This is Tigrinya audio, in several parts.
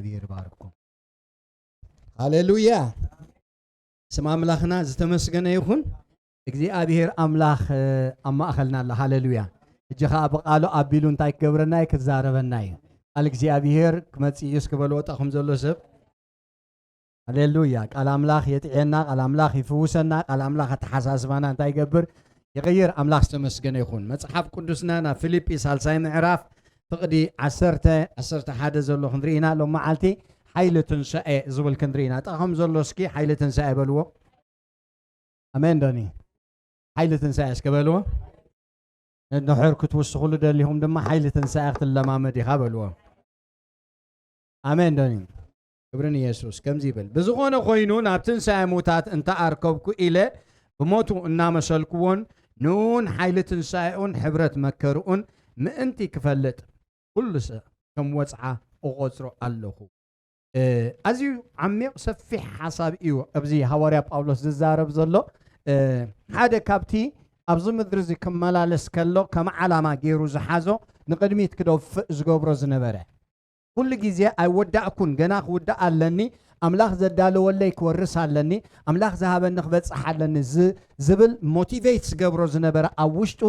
እግዚኣብሔር ይባርኩም። ሃሌሉያ። ስም ኣምላኽና ዝተመስገነ ይኹን። እግዚኣብሔር ኣምላኽ ኣብ ማእኸልና ኣሎ። ሃሌሉያ። እጂ ኸዓ ብቓሉ ኣቢሉ እንታይ ክገብረና እዩ? ክዛረበና እዩ። ቃል እግዚኣብሔር ክመጽእ እዩ እስኪ በልዎ ጠኹም ዘሎ ሰብ። ሃሌሉያ። ቃል ኣምላኽ የጥዕየና፣ ቃል ኣምላኽ ይፍውሰና፣ ቃል ኣምላኽ ኣተሓሳስባና እንታይ ይገብር? ይቕይር። ኣምላኽ ዝተመስገነ ይኹን። መጽሓፍ ቅዱስና ናብ ፊልጲ ሳልሳይ ምዕራፍ ፍቕዲ ዓሰርተ፣ ዓሰርተ ሓደ ዘሎ ክንርኢ ኢና ሎም መዓልቲ። ሓይሊ ትንሳኤ ዝብል ክንርኢ ኢና። ጠኹም ዘሎ እስኪ ሓይሊ ትንሳኤ በልዎ። ኣሜን ዶኒ? ሓይሊ ትንሳኤ እስከ በልዎ። እንድሕር ክትውስኹሉ ደሊኹም ድማ ሓይሊ ትንሳኤ ክትለማመድ ኢኻ በልዎ። ኣሜን ዶኒ? ክብሪ ንየሱስ። ከምዚ ይብል፣ ብዝኾነ ኮይኑ ናብ ትንሳኤ ሙታት እንተኣርከብኩ ኢለ ብሞቱ እናመሰልኩዎን ንኡን ሓይሊ ትንሳኤኡን ሕብረት መከርኡን ምእንቲ ክፈልጥ ኩሉ ሰብ ከም ወጽዓ እቖጽሮ ኣለኹ። ኣዝዩ ዓሚቕ ሰፊሕ ሓሳብ እዩ ኣብዚ ሃዋርያ ጳውሎስ ዝዛረብ ዘሎ። ሓደ ካብቲ ኣብዚ ምድሪ እዚ ክመላለስ ከሎ ከም ዓላማ ገይሩ ዝሓዞ ንቕድሚት ክደፍእ ዝገብሮ ዝነበረ ኩሉ ግዜ ኣይወዳእኩን፣ ገና ክውዳእ ኣለኒ፣ ኣምላኽ ዘዳለወለይ ክወርስ ኣለኒ፣ ኣምላኽ ዝሃበኒ ክበጽሕ ኣለኒ ዝብል ሞቲቬት ዝገብሮ ዝነበረ ኣብ ውሽጡ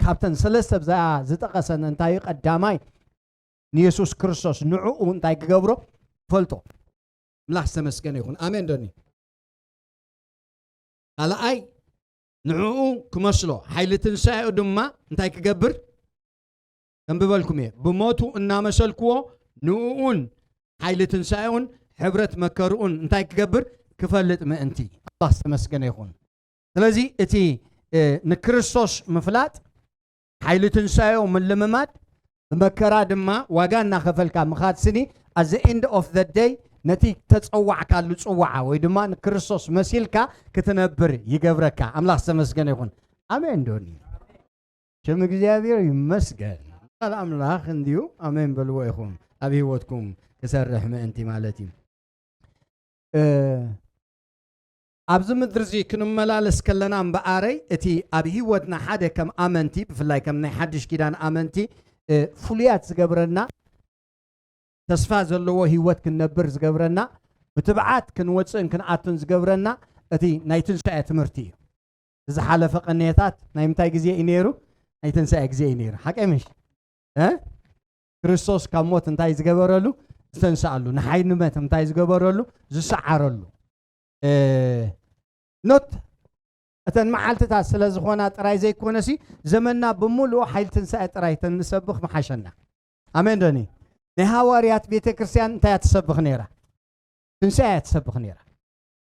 ካብተን ሰለስተ ብዛ ዝጠቐሰን እንታይ እዩ ቀዳማይ ንየሱስ ክርስቶስ ንዕኡ እንታይ ክገብሮ ፈልጦ። ኣምላኽ ዝተመስገነ ይኹን። ኣሜን ዶኒ? ካልኣይ ንዕኡ ክመስሎ ሓይሊ ትንሳኤኡ ድማ እንታይ ክገብር? ከንብበልኩም እየ። ብሞቱ እናመሰልክዎ ንእኡን ሓይሊ ትንሳኤኡን ሕብረት መከርኡን እንታይ ክገብር? ክፈልጥ ምእንቲ። ኣምላኽ ዝተመስገነ ይኹን። ስለዚ እቲ ንክርስቶስ ምፍላጥ ሓይሊ ትንሳኤኡ ምልምማድ ብመከራ ድማ ዋጋ እናኸፈልካ ምኻድ ስኒ at the end of the day ነቲ ተጸዋዕካሉ ጽዋዓ ወይ ድማ ንክርስቶስ መሲልካ ክትነብር ይገብረካ። ኣምላኽ ዝተመስገነ ይኹን። ኣሜን ዶኒ? ሽም እግዚኣብሔር ይመስገን። ቃል ኣምላኽ እንዲዩ ኣሜን በልዎ ኢኹም ኣብ ህይወትኩም ክሰርሕ ምእንቲ ማለት እዩ። ኣብዚ ምድሪ እዚ ክንመላለስ ከለና እምበኣረይ እቲ ኣብ ህይወትና ሓደ ከም ኣመንቲ ብፍላይ ከም ናይ ሓድሽ ኪዳን ኣመንቲ ፍሉያት ዝገብረና ተስፋ ዘለዎ ህይወት ክንነብር ዝገብረና ብትብዓት ክንወፅእን ክንኣቱን ዝገብረና እቲ ናይ ትንሳኤ ትምህርቲ እዩ። ዝሓለፈ ቅኔታት ናይ ምንታይ ግዜ እዩ ነይሩ? ናይ ትንሳኤ ግዜ እዩ ነይሩ። ሓቀይ ምሽ? ክርስቶስ ካብ ሞት እንታይ ዝገበረሉ? ዝተንስኣሉ። ንሓይሊ ሞት እንታይ ዝገበረሉ? ዝሰዓረሉ። ኖት እተን መዓልትታት ስለ ዝኾና ጥራይ ዘይኮነሲ ዘመንና ብምሉኡ ሓይሊ ትንሳኤ ጥራይ ተንሰብኽ ምሓሸና። ኣሜን ዶኒ? ናይ ሃዋርያት ቤተ ክርስቲያን እንታይ እያ ትሰብኽ ነይራ? ትንሳኤ እያ ትሰብኽ ነይራ።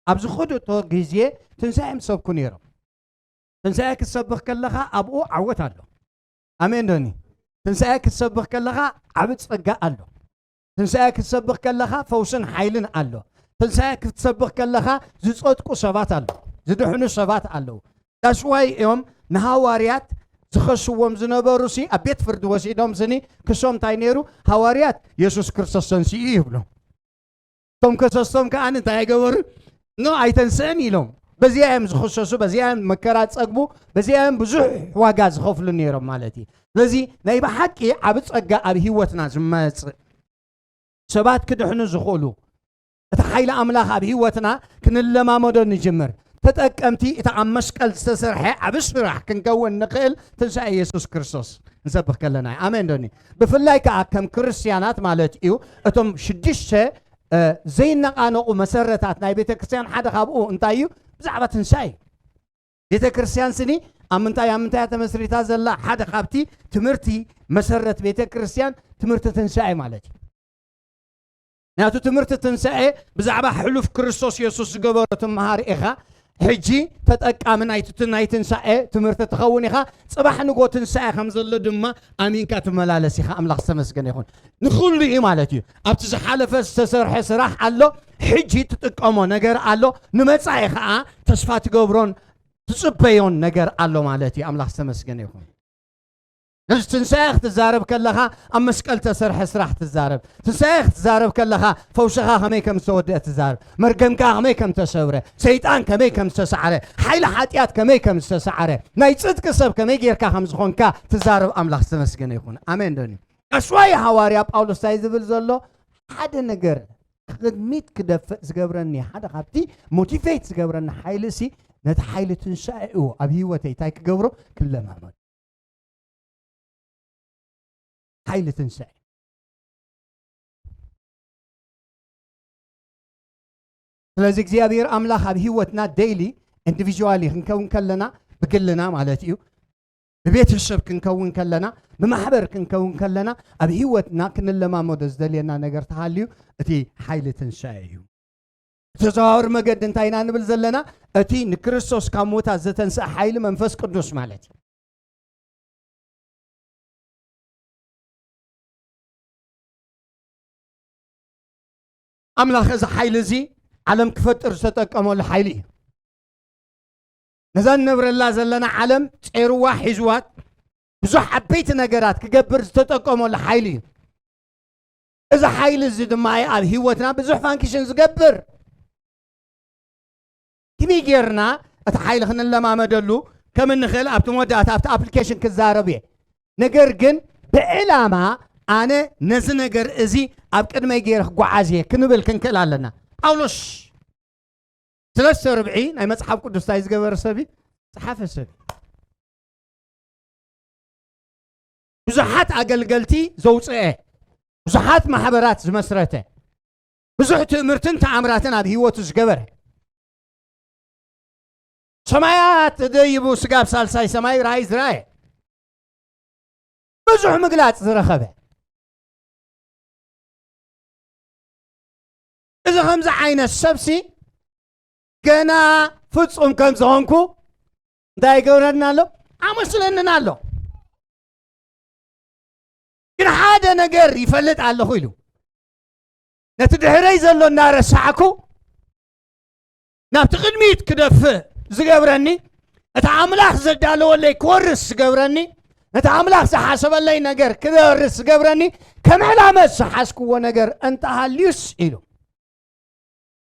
ኣብ ዝኸደቶ ግዜ ትንሳኤ እዮም ዝሰብኩ ነይሮም። ትንሳኤ ክትሰብኽ ከለኻ ኣብኡ ዓወት ኣሎ። ኣሜን ዶኒ? ትንሳኤ ክትሰብኽ ከለኻ ዓቢ ጸጋ ኣሎ። ትንሳኤ ክትሰብኽ ከለኻ ፈውስን ሓይልን ኣሎ። ትንሳኤ ክትሰብኽ ከለኻ ዝጸድቁ ሰባት ኣሎ፣ ዝድሕኑ ሰባት ኣለዉ። ዳስዋይ እዮም ንሃዋርያት ዝኸስዎም ዝነበሩ ሲ ኣብ ቤት ፍርዲ ወሲዶም ስኒ ክሶም እንታይ ነይሩ? ሃዋርያት የሱስ ክርስቶስ ተንስኡ ይብሉ። እቶም ከሰስቶም ከኣ እንታይ ኣይገበሩ? ኖ ኣይተንስእን ኢሎም። በዚኣ እዮም ዝኽሰሱ፣ በዚኣ እዮም መከራ ዝጸግቡ፣ በዚኣ እዮም ብዙሕ ዋጋ ዝኸፍሉ ነይሮም ማለት እዩ። ስለዚ ናይ ብሓቂ ዓቢ ጸጋ ኣብ ህይወትና ዝመጽእ ሰባት ክድሕኑ ዝኽእሉ እቲ ሓይሊ ኣምላኽ ኣብ ህይወትና ክንለማመዶ ንጅምር። ተጠቀምቲ እቲ ኣብ መስቀል ዝተሰርሐ ዓቢ ስራሕ ክንከውን ንኽእል ትንሳኤ የሱስ ክርስቶስ ንሰብኽ ከለና እዩ። ኣሜን ዶኒ? ብፍላይ ከኣ ከም ክርስትያናት ማለት እዩ እቶም ሽዱሽተ ዘይነቓነቑ መሰረታት ናይ ቤተ ክርስቲያን ሓደ ካብኡ እንታይ እዩ? ብዛዕባ ትንሳኤ እዩ። ቤተ ክርስቲያን ስኒ ኣብ ምንታይ ኣብ ምንታይ ተመስሪታ ዘላ ሓደ ካብቲ ትምህርቲ መሰረት ቤተ ክርስቲያን ትምህርቲ ትንሳኤ ማለት እዩ። ናቱ ትምህርቲ ትንሳኤ ብዛዕባ ሕሉፍ ክርስቶስ የሱስ ዝገበሮ ትመሃር ኢኻ። ሕጂ ተጠቃሚ ናይቲ ናይ ትንሳኤ ትምህርቲ ትኸውን ኢኻ። ጽባሕ ንጎ ትንሳኤ ከም ዘሎ ድማ ኣሚንካ ትመላለስ ኢኻ። ኣምላኽ ዝተመስገነ ይኹን። ንኹሉ እዩ ማለት እዩ። ኣብቲ ዝሓለፈ ዝተሰርሐ ስራሕ ኣሎ፣ ሕጂ ትጥቀሞ ነገር ኣሎ፣ ንመጻኢ ኸኣ ተስፋ ትገብሮን ትጽበዮን ነገር ኣሎ ማለት እዩ። ኣምላኽ ዝተመስገነ ይኹን። ነዚ ትንሳኤ ክትዛረብ ከለኻ ኣብ መስቀል ተሰርሐ ስራሕ ትዛረብ። ትንሳኤ ክትዛረብ ከለኻ ፈውስኻ ከመይ ከም ዝተወደአ ትዛረብ። መርገምካ ከመይ ከም ተሰብረ፣ ሰይጣን ከመይ ከም ዝተሰዓረ፣ ሓይሊ ሓጢኣት ከመይ ከም ዝተሰዓረ፣ ናይ ጽድቂ ሰብ ከመይ ጌርካ ከም ዝኾንካ ትዛረብ። ኣምላኽ ዝተመስገነ ይኹን። ኣሜን ዶኒ? ቀስዋይ ሃዋርያ ጳውሎስ እንታይ ዝብል ዘሎ? ሓደ ነገር ቅድሚት ክደፍእ ዝገብረኒ፣ ሓደ ካብቲ ሞቲቬት ዝገብረኒ ሓይሊ ሲ፣ ነቲ ሓይሊ ትንሳኤኡ ኣብ ህይወተይ እንታይ ክገብሮ? ክለማመዶ። ሓይሊ ትንሳኤ። ስለዚ እግዚኣብሔር ኣምላኽ ኣብ ህይወትና ዴይሊ፣ ኢንዲቪጁዋሊ ክንከውን ከለና፣ ብግልና ማለት እዩ፣ ብቤተሰብ ክንከውን ከለና፣ ብማሕበር ክንከውን ከለና፣ ኣብ ህይወትና ክንለማመዶ ዝደልየና ነገር ተሃልዩ፣ እቲ ሓይሊ ትንሳኤ እዩ። ብተዘዋወሪ መገዲ እንታይ ኢና ንብል ዘለና? እቲ ንክርስቶስ ካብ ሞታት ዘተንስአ ሓይሊ መንፈስ ቅዱስ ማለት እዩ። ኣምላኽ እዚ ሓይሊ እዚ ዓለም ክፈጥር ዝተጠቀመሉ ሓይሊ እዩ። ነዛ ንነብረላ ዘለና ዓለም ጼርዋ ሒዝዋት ብዙሕ ዓበይቲ ነገራት ክገብር ዝተጠቀመሉ ሓይሊ እዩ። እዚ ሓይሊ እዚ ድማ እዩ ኣብ ህይወትና ብዙሕ ፋንክሽን ዝገብር። ከመይ ጌርና እቲ ሓይሊ ክንለማመደሉ ከም እንኽእል ኣብቲ መወዳእታ ኣብቲ ኣፕሊኬሽን ክዛረብ እየ። ነገር ግን ብዕላማ ኣነ ነዚ ነገር እዚ ኣብ ቅድመይ ገይረ ክጓዓዝ እየ ክንብል ክንክእል ኣለና። ጳውሎስ ሰለስተ ርብዒ ናይ መጽሓፍ ቅዱስ እንታይ ዝገበረ ሰብ እዩ? ዝጸሓፈ ሰብ እዩ። ብዙሓት ኣገልገልቲ ዘውፅአ፣ ብዙሓት ማሕበራት ዝመስረተ፣ ብዙሕ ትእምርትን ተኣምራትን ኣብ ህይወቱ ዝገበረ፣ ሰማያት ተደይቡ ስጋብ ሳልሳይ ሰማይ ራእይ ዝረኣየ፣ ብዙሕ ምግላፅ ዝረኸበ፣ እዚ ከምዚ ዓይነት ሰብሲ ገና ፍጹም ከም ዝኾንኩ እንታይ ይገብረና ኣሎ? ኣመስለንን ኣሎ። ግን ሓደ ነገር ይፈልጥ ኣለኹ ኢሉ፣ ነቲ ድሕረይ ዘሎ እናረሳዕኩ ናብቲ ቅድሚት ክደፍእ ዝገብረኒ፣ እቲ ኣምላኽ ዘዳለወለይ ክወርስ ዝገብረኒ፣ ነቲ ኣምላኽ ዝሓሰበለይ ነገር ክወርስ ዝገብረኒ፣ ከም ዕላመት ዝሓዝክዎ ነገር እንተሃልዩስ ኢሉ፣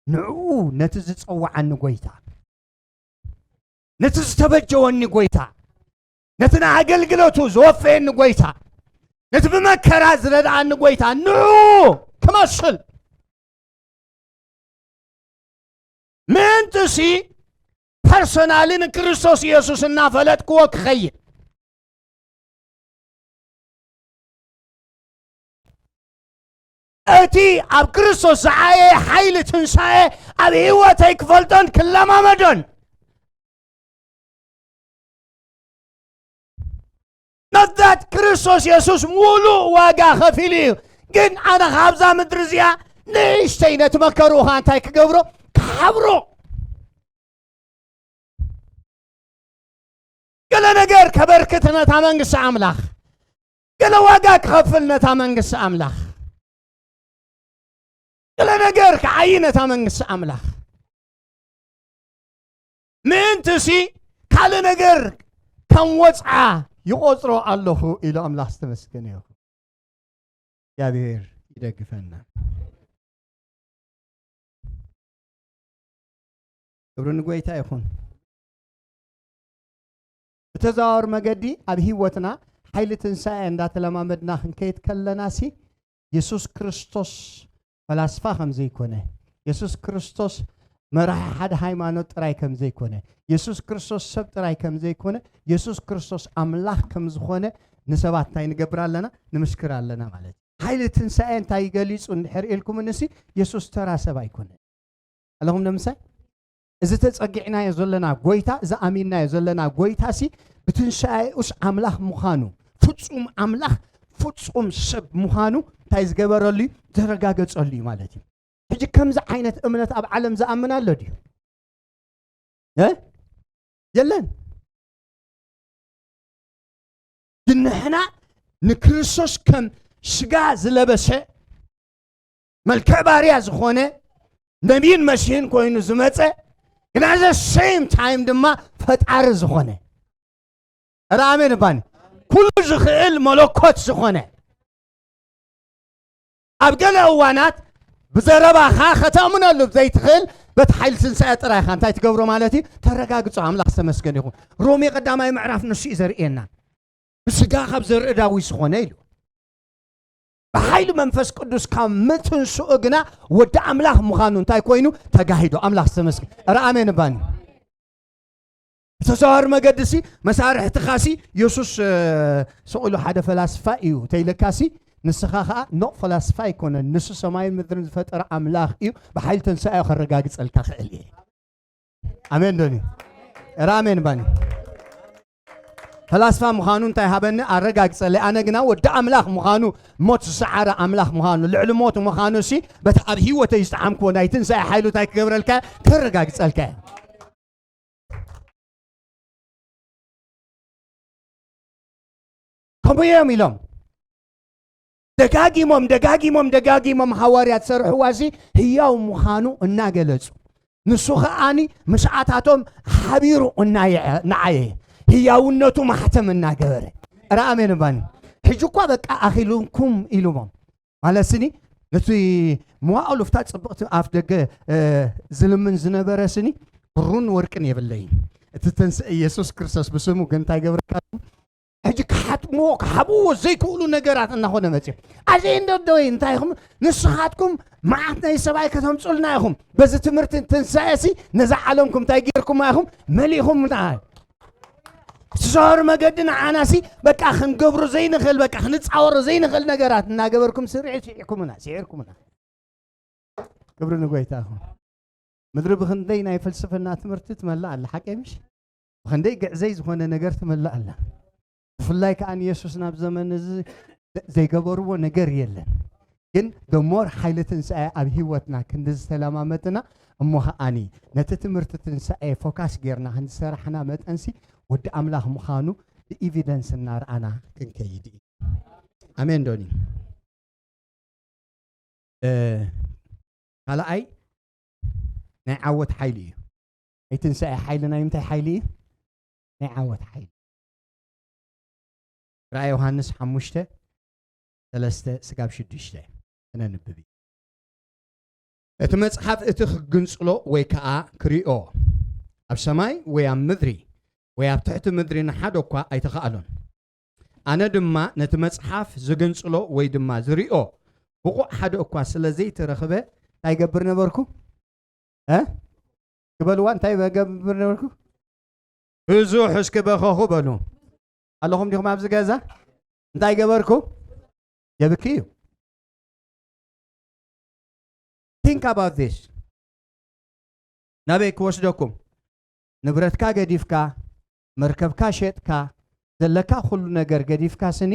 ንዕኡ ነቲ ዝጸውዓኒ ጎይታ፣ ነቲ ዝተበጀወኒ ጎይታ፣ ነቲ ንኣገልግሎቱ ዝወፈየኒ ጎይታ፣ ነቲ ብመከራ ዝረድኣኒ ጎይታ ንዕኡ ክመስል ምእንትሲ ፐርሶናሊ ንክርስቶስ ኢየሱስ እናፈለጥክዎ ክኸይድ። እቲ ኣብ ክርስቶስ ዝዓየ ሓይሊ ትንሳኤ ኣብ ህይወተይ ክፈልጦን ክለማመዶን። Not that ክርስቶስ የሱስ ሙሉእ ዋጋ ከፊሉ እዩ። ግን ኣነ ካብዛ ምድሪ እዚኣ ንእሽተይ ነቲ መከርኡ ኸዓ እንታይ ክገብሮ? ክሓብሮ። ገለ ነገር ከበርክት ነታ መንግስቲ ኣምላኽ። ገለ ዋጋ ክኸፍል ነታ መንግስቲ ኣምላኽ። ገለ ነገር ክዓዪ ነታ መንግስቲ ኣምላኽ። ምእንትሲ ካልእ ነገር ከም ወጽዓ ይቖጽሮ ኣለኹ ኢሉ ኣምላኽ ዝተመስገነ ይኹን። እግዚኣብሔር ይደግፈና። ክብሪ ንጎይታ ይኹን። ብተዘዋዋሪ መገዲ ኣብ ህይወትና ሓይሊ ትንሳኤ እንዳተለማመድና ክንከይድ ከለናሲ የሱስ ክርስቶስ ፈላስፋ ከም ዘይኮነ፣ የሱስ ክርስቶስ መራሒ ሓደ ሃይማኖት ጥራይ ከም ዘይኮነ፣ የሱስ ክርስቶስ ሰብ ጥራይ ከም ዘይኮነ፣ የሱስ ክርስቶስ ኣምላኽ ከም ዝኾነ ንሰባት እንታይ ንገብር ኣለና? ንምስክር ኣለና ማለት እዩ። ሓይሊ ትንሳኤ እንታይ ገሊጹ እንድሕር ኢልኩምንሲ፣ የሱስ ተራ ሰብ ኣይኮነን። ኣለኹም ዶ ምሳይ? እዚ ተጸጊዕናዮ ዘለና ጎይታ፣ እዚ ኣሚንናዮ ዘለና ጎይታሲ ብትንሳኤኡስ ኣምላኽ ምዃኑ፣ ፍጹም ኣምላኽ፣ ፍጹም ሰብ ምዃኑ እንታይ ዝገበረሉ እዩ? ዘረጋገጸሉ እዩ ማለት እዩ። ሕጂ ከምዚ ዓይነት እምነት ኣብ ዓለም ዝኣምን ኣሎ ድዩ? እ? የለን። ግን ንሕና ንክርስቶስ ከም ስጋ ዝለበሰ፣ መልክዕ ባርያ ዝኾነ፣ ነቢይን መሲሕን ኮይኑ ዝመጸ፣ ግን at the same time ድማ ፈጣሪ ዝኾነ፣ ኧረ ኣሜን እባኒ፣ ኩሉ ዝኽእል መለኮት ዝኾነ፣ ኣብ ገለ እዋናት ብዘረባኻ ከተእምነሉ ዘይትኽእል፣ በቲ ሓይሊ ትንሳኤ ጥራይ ኢኻ እንታይ ትገብሮ ማለት እዩ? ተረጋግጾ። ኣምላኽ ዝተመስገነ ይኹን። ሮሜ ቀዳማይ ምዕራፍ ንሱ እዩ ዘርእየና። ብስጋ ካብ ዘርኢ ዳዊት ዝኾነ ኢሉ። ብሓይሊ መንፈስ ቅዱስ ካብ ምትንስኡ ግና ወዲ ኣምላኽ ምዃኑ እንታይ ኮይኑ? ተጋሂዱ። ኣምላኽ ዝተመስገን። ኧረ ኣሜን እባኒ። ብተዘዋዋሪ መገዲ ሲ መሳርሕትኻ ሲ የሱስ፣ እ፣ ስቕ ኢሉ ሓደ ፈላስፋ እዩ ተይለካ ሲ ንስኻ ኸኣ ኖእ ፈላስፋ ኣይኮነን። ንሱ ሰማይን ምድርን ዝፈጠረ ኣምላኽ እዩ። ብሓይሊ ተንሳኤ ከረጋግጸልካ ክእል እየ። ኣሜን ዶኒ? ኧረ ኣሜን ባኒ። ፈላስፋ ምዃኑ እንታይ ሃበኒ? ኣረጋግጸለይ። ኣነ ግና ወዲ ኣምላኽ ምዃኑ ሞት ዝሰዓረ ኣምላኽ ምዃኑ ልዕሊ ሞት ምዃኑ ሲ በቲ ኣብ ህይወተይ ዝጠዓምክዎ ናይ ትንሳኤ ሓይሉ እንታይ ክገብረልካ? ከረጋግጸልካ እየ። ከምኡ እዮም ኢሎም ደጋጊሞም ደጋጊሞም ደጋጊሞም ሃዋርያት ዝሰርሕዋ ሲ ህያው ምዃኑ እናገለጹ ንሱ ኸኣኒ ምስኣታቶም ሓቢሩ እናየዐ- እናዓየየ ህያውነቱ ማሕተም እናገበረ ኧረ ኣሜን እባኒ ሕጂ እኳ በቃ ኣኺሉኩም ኢሉሞም ማለት ስኒ ነቲ መዋእሉ ፍታ ጽብቕቲ ኣፍ ደገ እ፣ ዝልምን ዝነበረ ስኒ ብሩን ወርቅን የብለይን እቲ ተንስእ ኢየሱስ ክርስቶስ ብስሙ ግን እንታይ ገብረካ ሕጂ ክሓትምዎ ክሓብዎ ዘይክእሉ ነገራት እናኾነ መፅዮም ኣዘይ እንደደወይ እንታይ ኢኹም ንስኻትኩም መዓት ናይ ሰብኣይ ከተምፁልና ኢኹም በዚ ትምህርቲ ትንሳኤሲ ነዛ ዓለምኩም እንታይ ገይርኩማ ኢኹም መሊእኹምና ትዛወር መገዲ ንዓናሲ በቃ ክንገብሮ ዘይንኽእል በቃ ክንፃወሮ ዘይንኽእል ነገራት እናገበርኩም ስርዒ ስዒርኩምና ስዒርኩምና ክብሪ ንጎይታ ይኹን ምድሪ ብክንደይ ናይ ፍልስፍና ትምህርቲ ትመልእ ኣላ ሓቀይ ምሽ ብክንደይ ግዕዘይ ዝኾነ ነገር ትመልእ ኣላ ብፍላይ ከዓ ንየሱስ ናብ ዘመን እዚ ዘይገበርዎ ነገር የለን ግን ደሞር ሓይሊ ትንሳኤ ኣብ ህይወትና ክንዲ ዝተለማመጥና እሞ ከዓኒ ነቲ ትምህርቲ ትንሳኤ ፎካስ ጌርና ክንዝሰራሕና መጠንሲ ወዲ ኣምላኽ ምዃኑ ብኤቪደንስ እናረኣና ክንከይድ እዩ ኣሜን ዶኒ ካልኣይ ናይ ዓወት ሓይሊ እዩ ናይ ትንሳኤ ሓይሊ ናይ ምንታይ ሓይሊ እዩ ናይ ዓወት ሓይሊ ራእይ ዮሃንስ ሓሙሽተ ሰለስተ ስጋብ ሽዱሽተ ክነንብብ እዩ እቲ መጽሓፍ እቲ ክግንጽሎ ወይ ከኣ ክሪኦ ኣብ ሰማይ ወይ ኣብ ምድሪ ወይ ኣብ ትሕቲ ምድሪ ንሓደ እኳ ኣይተኻእሎን ኣነ ድማ ነቲ መጽሓፍ ዝግንጽሎ ወይ ድማ ዝሪኦ ብቑዕ ሓደ እኳ ስለ ዘይተረኽበ እንታይ ገብር ነበርኩ እ ክበልዋ እንታይ ገብር ነበርኩ ብዙሕ እስኪ በኸኹ በሉ ኣለኹም ዲኹም ኣብዚ ገዛ እንታይ ገበርኩ የብኪ እዩ think about this ናበይ ክወስደኩም ንብረትካ ገዲፍካ መርከብካ ሸጥካ ዘለካ ኩሉ ነገር ገዲፍካ ስኒ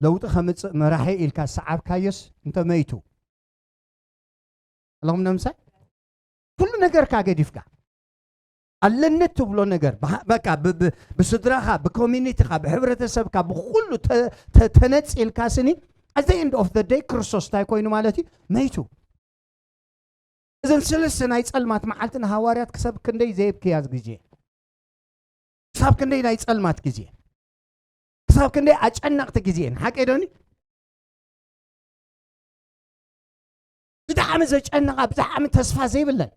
ለውጢ ከምፅእ መራሒ ኢልካ ዝሰዓብካዮስ እንተመይቱ ኣለኹም ነምሳይ ኩሉ ነገርካ ገዲፍካ ኣለኒ ትብሎ ነገር በቃ ብስድራኻ ብኮሚኒቲኻ ብሕብረተሰብካ ብኩሉ ተነፂልካ ስኒ at the end of the day ክርስቶስ እንታይ ኮይኑ ማለት እዩ መይቱ እዘን ሰለስተ ናይ ጸልማት መዓልቲ ንሃዋርያት ክሳብ ክንደይ ዘየብክያ ግዜ ክሳብ ክንደይ ናይ ጸልማት ግዜ ክሳብ ክንደይ ኣጨነቕቲ ግዜ እየን ሓቀይ ዶኒ ብጣዕሚ ዘጨነቓ ብጣዕሚ ተስፋ ዘይብለን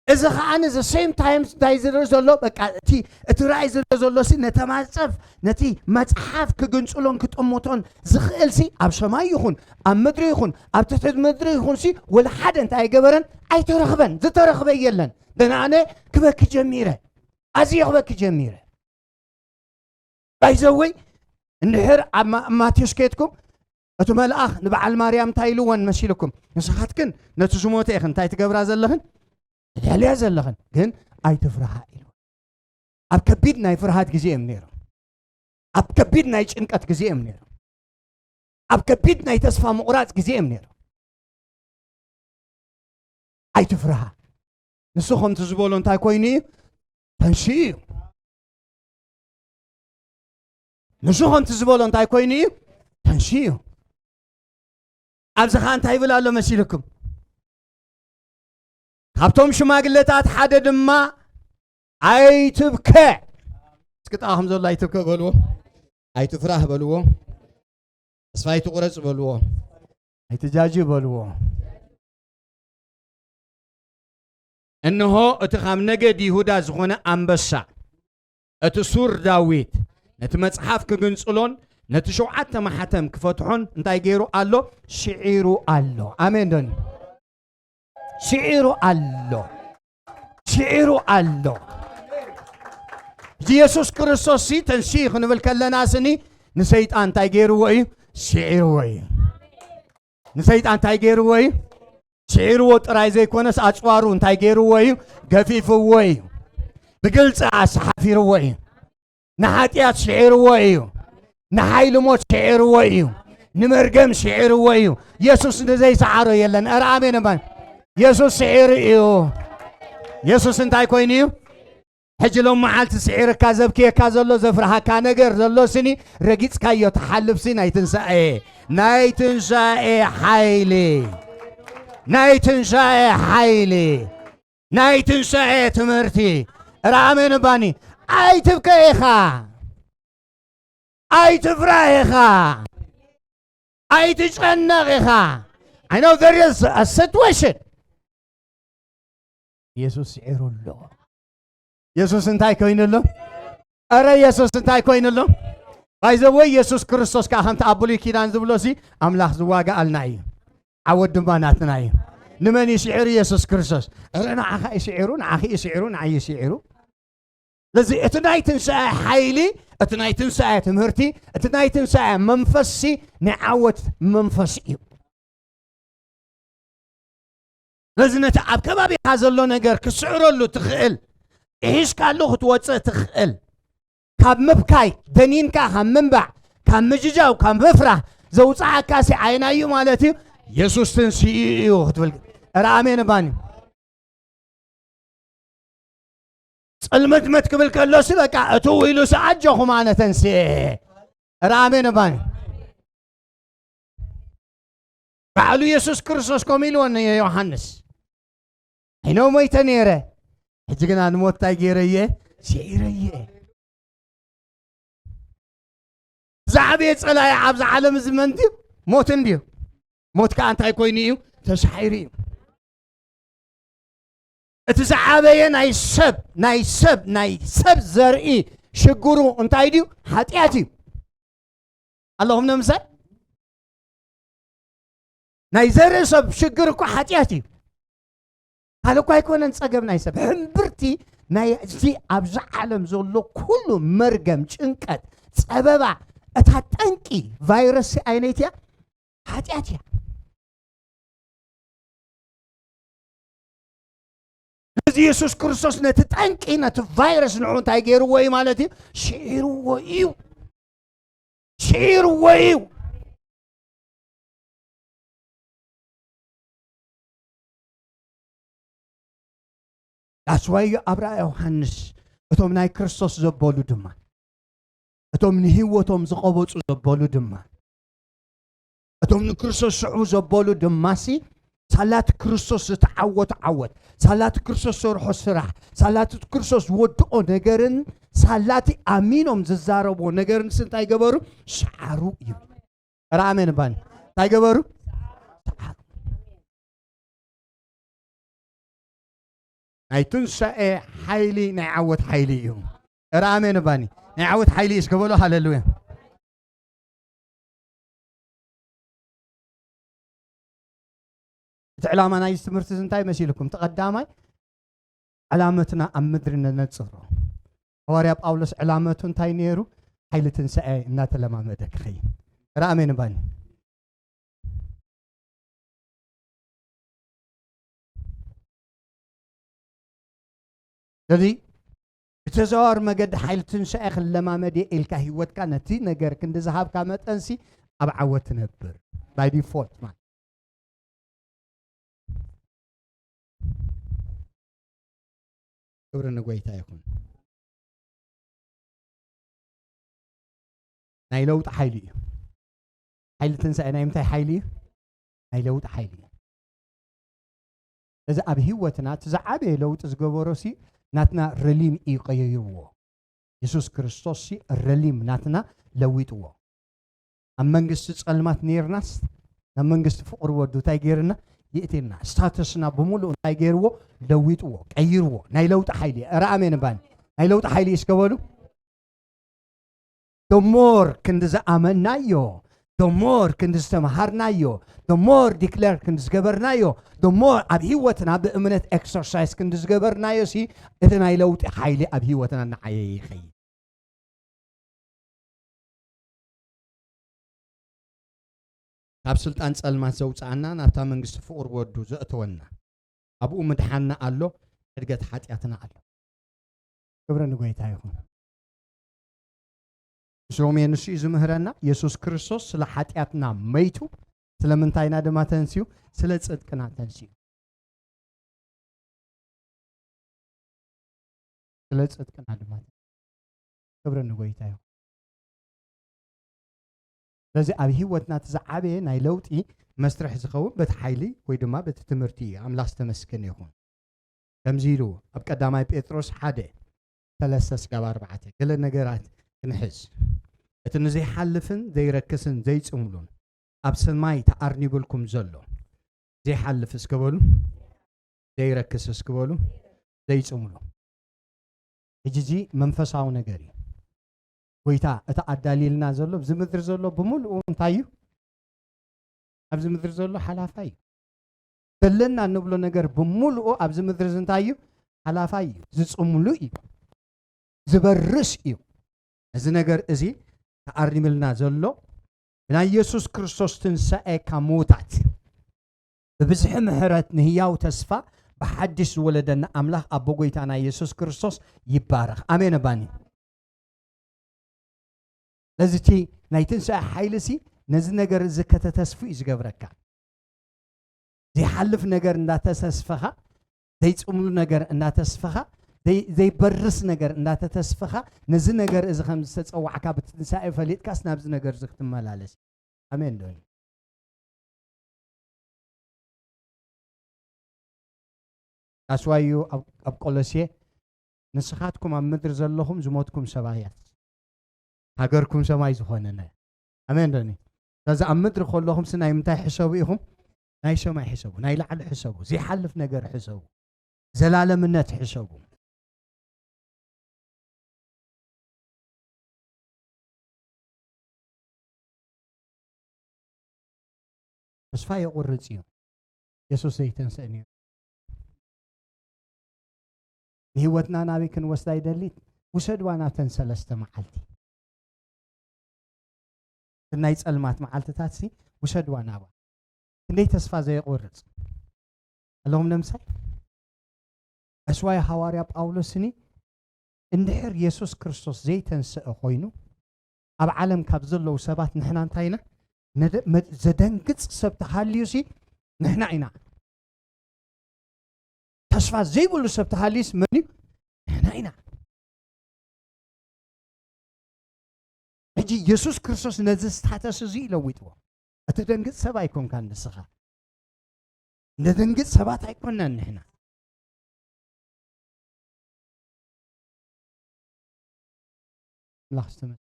እዚ ከዓ the same time እንታይ ዝርኢ ዘሎ በቃ እቲ እቲ ራእይ ዝርኢ ዘሎ ሲ ነተማፀፍ ነቲ መፅሓፍ ክግንፅሎን ክጥምቶን ዝኽእል ሲ ኣብ ሰማይ ይኹን ኣብ ምድሪ ይኹን ኣብ ትሕቲ ምድሪ ይኹን ሲ ወላ ሓደ እንታይ ኣይገበረን ኣይተረኽበን ዝተረኽበ የለን ደናነ ክበኪ ጀሚረ ኣዝየ ክበኪ ጀሚረ ባይዘወይ እንድሕር ኣብ ማቴዎስ ከድኩም እቲ መልኣኽ ንበዓል ማርያም እንታይ ኢልወን መሲልኩም ንስኻትክን ነቲ ዝሞተ ኢኽን እንታይ ትገብራ ዘለኽን ትደልያ ዘለኽን ግን ኣይትፍርሃ ኢሉ ኣብ ከቢድ ናይ ፍርሃት ግዜ እዮም ነይሮም ኣብ ከቢድ ናይ ጭንቀት ግዜ እዮም ነይሮም ኣብ ከቢድ ናይ ተስፋ ምቑራፅ ግዜ እዮም ነይሮም ኣይትፍርሃ ንሱ ከምቲ ዝበሎ እንታይ ኮይኑ እዩ ተንስኡ እዩ ንሱ ከምቲ ዝበሎ እንታይ ኮይኑ እዩ ተንስኡ እዩ ኣብዚ ኸዓ እንታይ ይብል ኣሎ መሲልኩም ካብቶም ሽማግለታት ሓደ ድማ ኣይትብከ እስኪ ጣኹም ዘሎ ኣይትብከ በልዎ ኣይትፍራህ በልዎ ተስፋ ኣይትቁረጽ በልዎ ኣይትጃጂ በልዎ እንሆ እቲ ካብ ነገድ ይሁዳ ዝኾነ ኣንበሳ እቲ ሱር ዳዊት ነቲ መጽሓፍ ክግንጽሎን ነቲ ሸውዓተ ማሕተም ክፈትሖን እንታይ ገይሩ ኣሎ? ስዒሩ ኣሎ። ኣሜን ዶኒ? ስዒሩ ኣሎ። ስዒሩ ኣሎ። እዚ የሱስ ክርስቶስ ሲ ተንሲ ክንብል ከለና ስኒ ንሰይጣን እንታይ ገይርዎ እዩ? ስዒርዎ እዩ። ንሰይጣን እንታይ ገይርዎ እዩ? ስዒርዎ ጥራይ ዘይኮነስ ኣጽዋሩ እንታይ ገይርዎ እዩ? ገፊፍዎ እዩ። ብግልጺ ኣሰሓፊርዎ እዩ። ንሓጢኣት ስዒርዎ እዩ። ንሓይሊ ሞት ስዒርዎ እዩ። ንመርገም ስዒርዎ እዩ። የሱስ ንዘይሰዓሮ የለን። ኧረ ኣሜን እባ። የሱስ ስዒሩ እዩ። የሱስ እንታይ ኮይኑ እዩ? ሕጂ ሎም መዓልቲ ስዒርካ ዘብክየካ ዘሎ ዘፍርሃካ ነገር ዘሎ ስኒ ረጊጽካዮ ትሓልፍ ሲ ናይ ትንሳኤ ናይ ትንሳኤ ሓይሊ ናይ ትንሳኤ ሓይሊ ናይ ትንሳኤ ትምህርቲ ራኣሜን ባኒ ኣይትብከ ኢኻ ኣይትፍራህ ኢኻ ኣይትጨነቕ ኢኻ። I know there is a situation. የሱስ ስዒሩ ኣሎ። የሱስ እንታይ ኮይኑ ኣሎ? ኣረ የሱስ እንታይ ኮይኑ ኣሎ? ባይዘወይ የሱስ ክርስቶስ ከዓ ከምቲ ኣብ ብሉይ ኪዳን ዝብሎ ሲ ኣምላኽ ዝዋጋኣልና እዩ። ዓወት ድማ ናትና እዩ። ንመን ይስዕር? የሱስ ክርስቶስ። ኣረ ንዓኻ ይስዕሩ፣ ንዓኺ ይስዕሩ፣ ንዓይ ይስዕሩ። ስለዚ እቲ ናይ ትንሳኤ ሓይሊ፣ እቲ ናይ ትንሳኤ ትምህርቲ፣ እቲ ናይ ትንሳኤ መንፈስሲ ናይ ዓወት መንፈስ እዩ። ስለዚ ነቲ ኣብ ከባቢኻ ዘሎ ነገር ክስዕረሉ ትኽእል ሒዝካሉ ክትወፅእ ትኽእል ካብ ምብካይ ደኒንካ ካብ ምንባዕ ካብ ምጅጃው ካብ ምፍራህ ዘውፅዓካ ሲ ዓይናዩ ማለት እዩ። የሱስ ትንስኡ እዩ ክትብል ኧረ ኣሜን እባኒ። ጽልምትምት ክብል ከሎሲ በቃ እትው ኢሉሲ ኣጆኹም ኣነ ተንስኤ። ራሜን እባኒ ባዕሉ የሱስ ክርስቶስ ከም ኢልዎ ንዮሃንስ፣ "ሕኖ ሞይተ ነይረ፣ ሕጂ ግና ንሞት እንታይ ገይረየ? ስዒረየ። ዝዓበየ ጸላኢ ኣብዚ ዓለም እዚ መን ድዩ? ሞት እንድዩ። ሞት ከኣ እንታይ ኮይኑ እዩ? ተሳሒሩ እዩ። እቲ ዝዓበየ ናይ ሰብ ናይ ሰብ ናይ ሰብ ዘርኢ ሽግሩ እንታይ ድዩ? ሓጢኣት እዩ። ኣለኹም ንምሳል ናይ ዘርኢ ሰብ ሽግር እኮ ሓጢኣት እዩ። ካልእ እኮ ኣይኮነን ጸገም ናይ ሰብ። ሕምብርቲ ናይ እዚ ኣብዚ ዓለም ዘሎ ኩሉ መርገም፣ ጭንቀት፣ ጸበባ፣ እታ ጠንቂ ቫይረስ ኣይነይትያ ሓጢኣት እያ። እዚ የሱስ ክርስቶስ ነቲ ጠንቂ፣ ነቲ ቫይረስ ንዑ እንታይ ገይርዎ እዩ ማለት እዩ? ስዒርዎ እዩ። ስዒርዎ እዩ። ዳስዋዩ ኣብ ራእይ ዮሃንስ እቶም ናይ ክርስቶስ ዘበሉ ድማ እቶም ንህይወቶም ዝቐበጹ ዘበሉ ድማ እቶም ንክርስቶስ ስዑ ዘበሉ ድማሲ ሳላት ክርስቶስ ዝተዓወቱ ዓወት ሳላት ክርስቶስ ሰርሖ ስራሕ ሳላት ክርስቶስ ዝወድኦ ነገርን ሳላት ኣሚኖም ዝዛረብዎ ነገርን እንታይ ገበሩ? ሰዓሩ እዩ። ራኣሜን ባን እንታይ ገበሩ? ሰዓሩ። ናይ ትንሳኤ ሓይሊ ናይ ዓወት ሓይሊ እዩ። ራኣሜን ባኒ ናይ ዓወት ሓይሊ እዩ። እስከ በሎ ሃሌሉያ። እቲ ዕላማ ናይዚ ትምህርቲ እዚ እንታይ መሲልኩም? እቲ ቀዳማይ ዕላመትና ኣብ ምድሪ ነነጽሮ። ሃዋርያ ጳውሎስ ዕላመቱ እንታይ ነይሩ? ሓይሊ ትንሳኤ እናተለማመደ ክኸይድ። ራኣሜን ባኒ ስለዚ ብተዘዋዋሪ መገዲ ሓይሊ ትንሳኤ ክለማመድ እየ ኢልካ ህይወትካ ነቲ ነገር ክንዲ ዝሃብካ መጠንሲ ኣብ ዓወት ትነብር። ባይ ዲፎልት ማለት ክብሪ ንጎይታ ይኹን። ናይ ለውጢ ሓይሊ እዩ። ሓይሊ ትንሳኤ ናይ ምንታይ ሓይሊ እዩ? ናይ ለውጢ ሓይሊ እዩ። እዚ ኣብ ህይወትና እቲ ዝዓበየ ለውጢ ዝገበሮ ሲ ናትና ረሊም እዩ ቀይርዎ። የሱስ ክርስቶስ ሲ ረሊም ናትና ለዊጥዎ። ኣብ መንግስቲ ጸልማት ነይርናስ ናብ መንግስቲ ፍቕሪ ወዱ እንታይ ገይርና? ይእትልና። ስታተስና ብምሉእ እንታይ ገይርዎ? ለዊጥዎ፣ ቀይርዎ። ናይ ለውጢ ሓይሊ እዩ። ኧረ ኣሜን እባኒ። ናይ ለውጢ ሓይሊ እዩ እስከ በሉ። the more ክንዲ ዝኣመናዮ፣ the more ክንዲ ዝተምሃርናዮ፣ the more declare ክንዲ ዝገበርናዮ፣ the more ኣብ ህይወትና ብእምነት exercise ክንዲ ዝገበርናዮ ሲ፣ እቲ ናይ ለውጢ ሓይሊ ኣብ ህይወትና እናዓየየ ይኸይድ። ካብ ስልጣን ጸልማት ዘውጽኣና፣ ናብታ መንግስቲ ፍቕሪ ወዱ ዘእተወና፣ ኣብኡ ምድሓንና ኣሎ፣ ሕድገት ሓጢኣትና ኣሎ። ክብሪ ንጎይታ ይኹን። ሮሜ ንሱ እዩ ዝምህረና። የሱስ ክርስቶስ ስለ ሓጢኣትና መይቱ፣ ስለምንታይና ድማ ተንስዩ? ስለ ጽድቅና ተንስዩ። ስለ ጽድቅና ድማ። ክብሪ ንጎይታ ይኹን። ስለዚ ኣብ ህይወትና እቲ ዝዓበየ ናይ ለውጢ መስርሕ ዝኸውን በቲ ሓይሊ ወይ ድማ በቲ ትምህርቲ እዩ። ኣምላኽ ዝተመስገነ ይኹን። ከምዚ ኢሉ ኣብ ቀዳማይ ጴጥሮስ ሓደ፣ ሰለስተ ስጋብ ኣርባዕተ፣ ገለ ነገራት ክንሕዝ። እቲ ንዘይሓልፍን ዘይረክስን ዘይጽምሉን ኣብ ሰማይ ተኣርኒብልኩም ዘሎ ዘይሓልፍ እስከ በሉ፣ ዘይረክስ እስከ በሉ፣ ዘይጽምሉ። ሕጂ እዚ መንፈሳዊ ነገር እዩ። ጎይታ እቲ ኣዳልየልና ዘሎ ኣብዚ ምድሪ ዘሎ ብምልኡ እንታይ እዩ? ኣብዚ ምድሪ ዘሎ ሓላፋይ እዩ። ዘለና እንብሎ ነገር ብምልኡ ኣብዚ ምድሪ እዚ እንታይ እዩ? ሓላፋይ እዩ። ዝጽምሉ እዩ። ዝበርስ እዩ። እዚ ነገር እዚ ተኣሪምልና ዘሎ ብናይ የሱስ ክርስቶስ ትንሳኤ ካብ ምዉታት ብብዝሒ ምሕረት ንህያው ተስፋ ብሓድሽ ዝወለደና ኣምላኽ ኣቦ ጎይታና የሱስ ክርስቶስ ይባረኽ። ኣሜን ኣባኒ። ስለዚ እቲ ናይ ትንሳኤ ሓይሊ ሲ ነዚ ነገር እዚ ከተተስፉ እዩ ዝገብረካ። ዘይሓልፍ ነገር እንዳተሰስፈኻ፣ ዘይጽምሉ ነገር እንዳተስፈኻ፣ ዘይ-፣ ዘይበርስ ነገር እንዳተተስፈኻ፣ ነዚ ነገር እዚ ከም ዝተጸዋዕካ ብትንሳኤ ፈሊጥካስ ናብዚ ነገር እዚ ክትመላለስ። ኣሜን ዶ? ኣስዋዩ ኣብ፣ ኣብ ቆሎሴ፣ ንስኻትኩም ኣብ ምድሪ ዘለኹም ዝሞትኩም ሰባያት፣ ሃገርኩም ሰማይ ዝኾነ ናይ። ኣሜን ዶ? ስለዚ ኣብ ምድሪ ከለኹም ሲ ናይ ምንታይ ሕሰቡ ኢኹም? ናይ ሰማይ ሕሰቡ፣ ናይ ላዕሊ ሕሰቡ፣ ዘይሓልፍ ነገር ሕሰቡ፣ ዘላለምነት ሕሰቡ። ተስፋ የቑርጽ እዩ። የሱስ ዘይተንስእ ነይሩ። ንህይወትና ናበይ ክንወስዳ ይደሊ? ውሰድዋ ናብተን ሰለስተ መዓልቲ። ናይ ጸልማት መዓልትታት ሲ ውሰድዋ ናባ። ክንደይ ተስፋ ዘየቑርጽ ኣለኹም ነምሳይ? ዕስዋይ ሃዋርያ ጳውሎስኒ እንድሕር የሱስ ክርስቶስ ዘይተንስአ ኮይኑ፣ ኣብ ዓለም ካብ ዘለዉ ሰባት ንሕና እንታይ ኢና? ነደ-፣ መ-፣ ዘደንግጽ ሰብ ተሃልዩሲ ንሕና ኢና። ተስፋ ዘይብሉ ሰብ ተሃልዩስ መን እዩ? ንሕና ኢና። ሕጂ የሱስ ክርስቶስ ነዚ ስታተስ እዚ ለዊጥዎ። እተደንግጽ ሰብ ኣይኮንካን ንስኻ። ነደንግጽ ሰባት ኣይኮናን ንሕና። ኣምላኽ ዝተመ-፣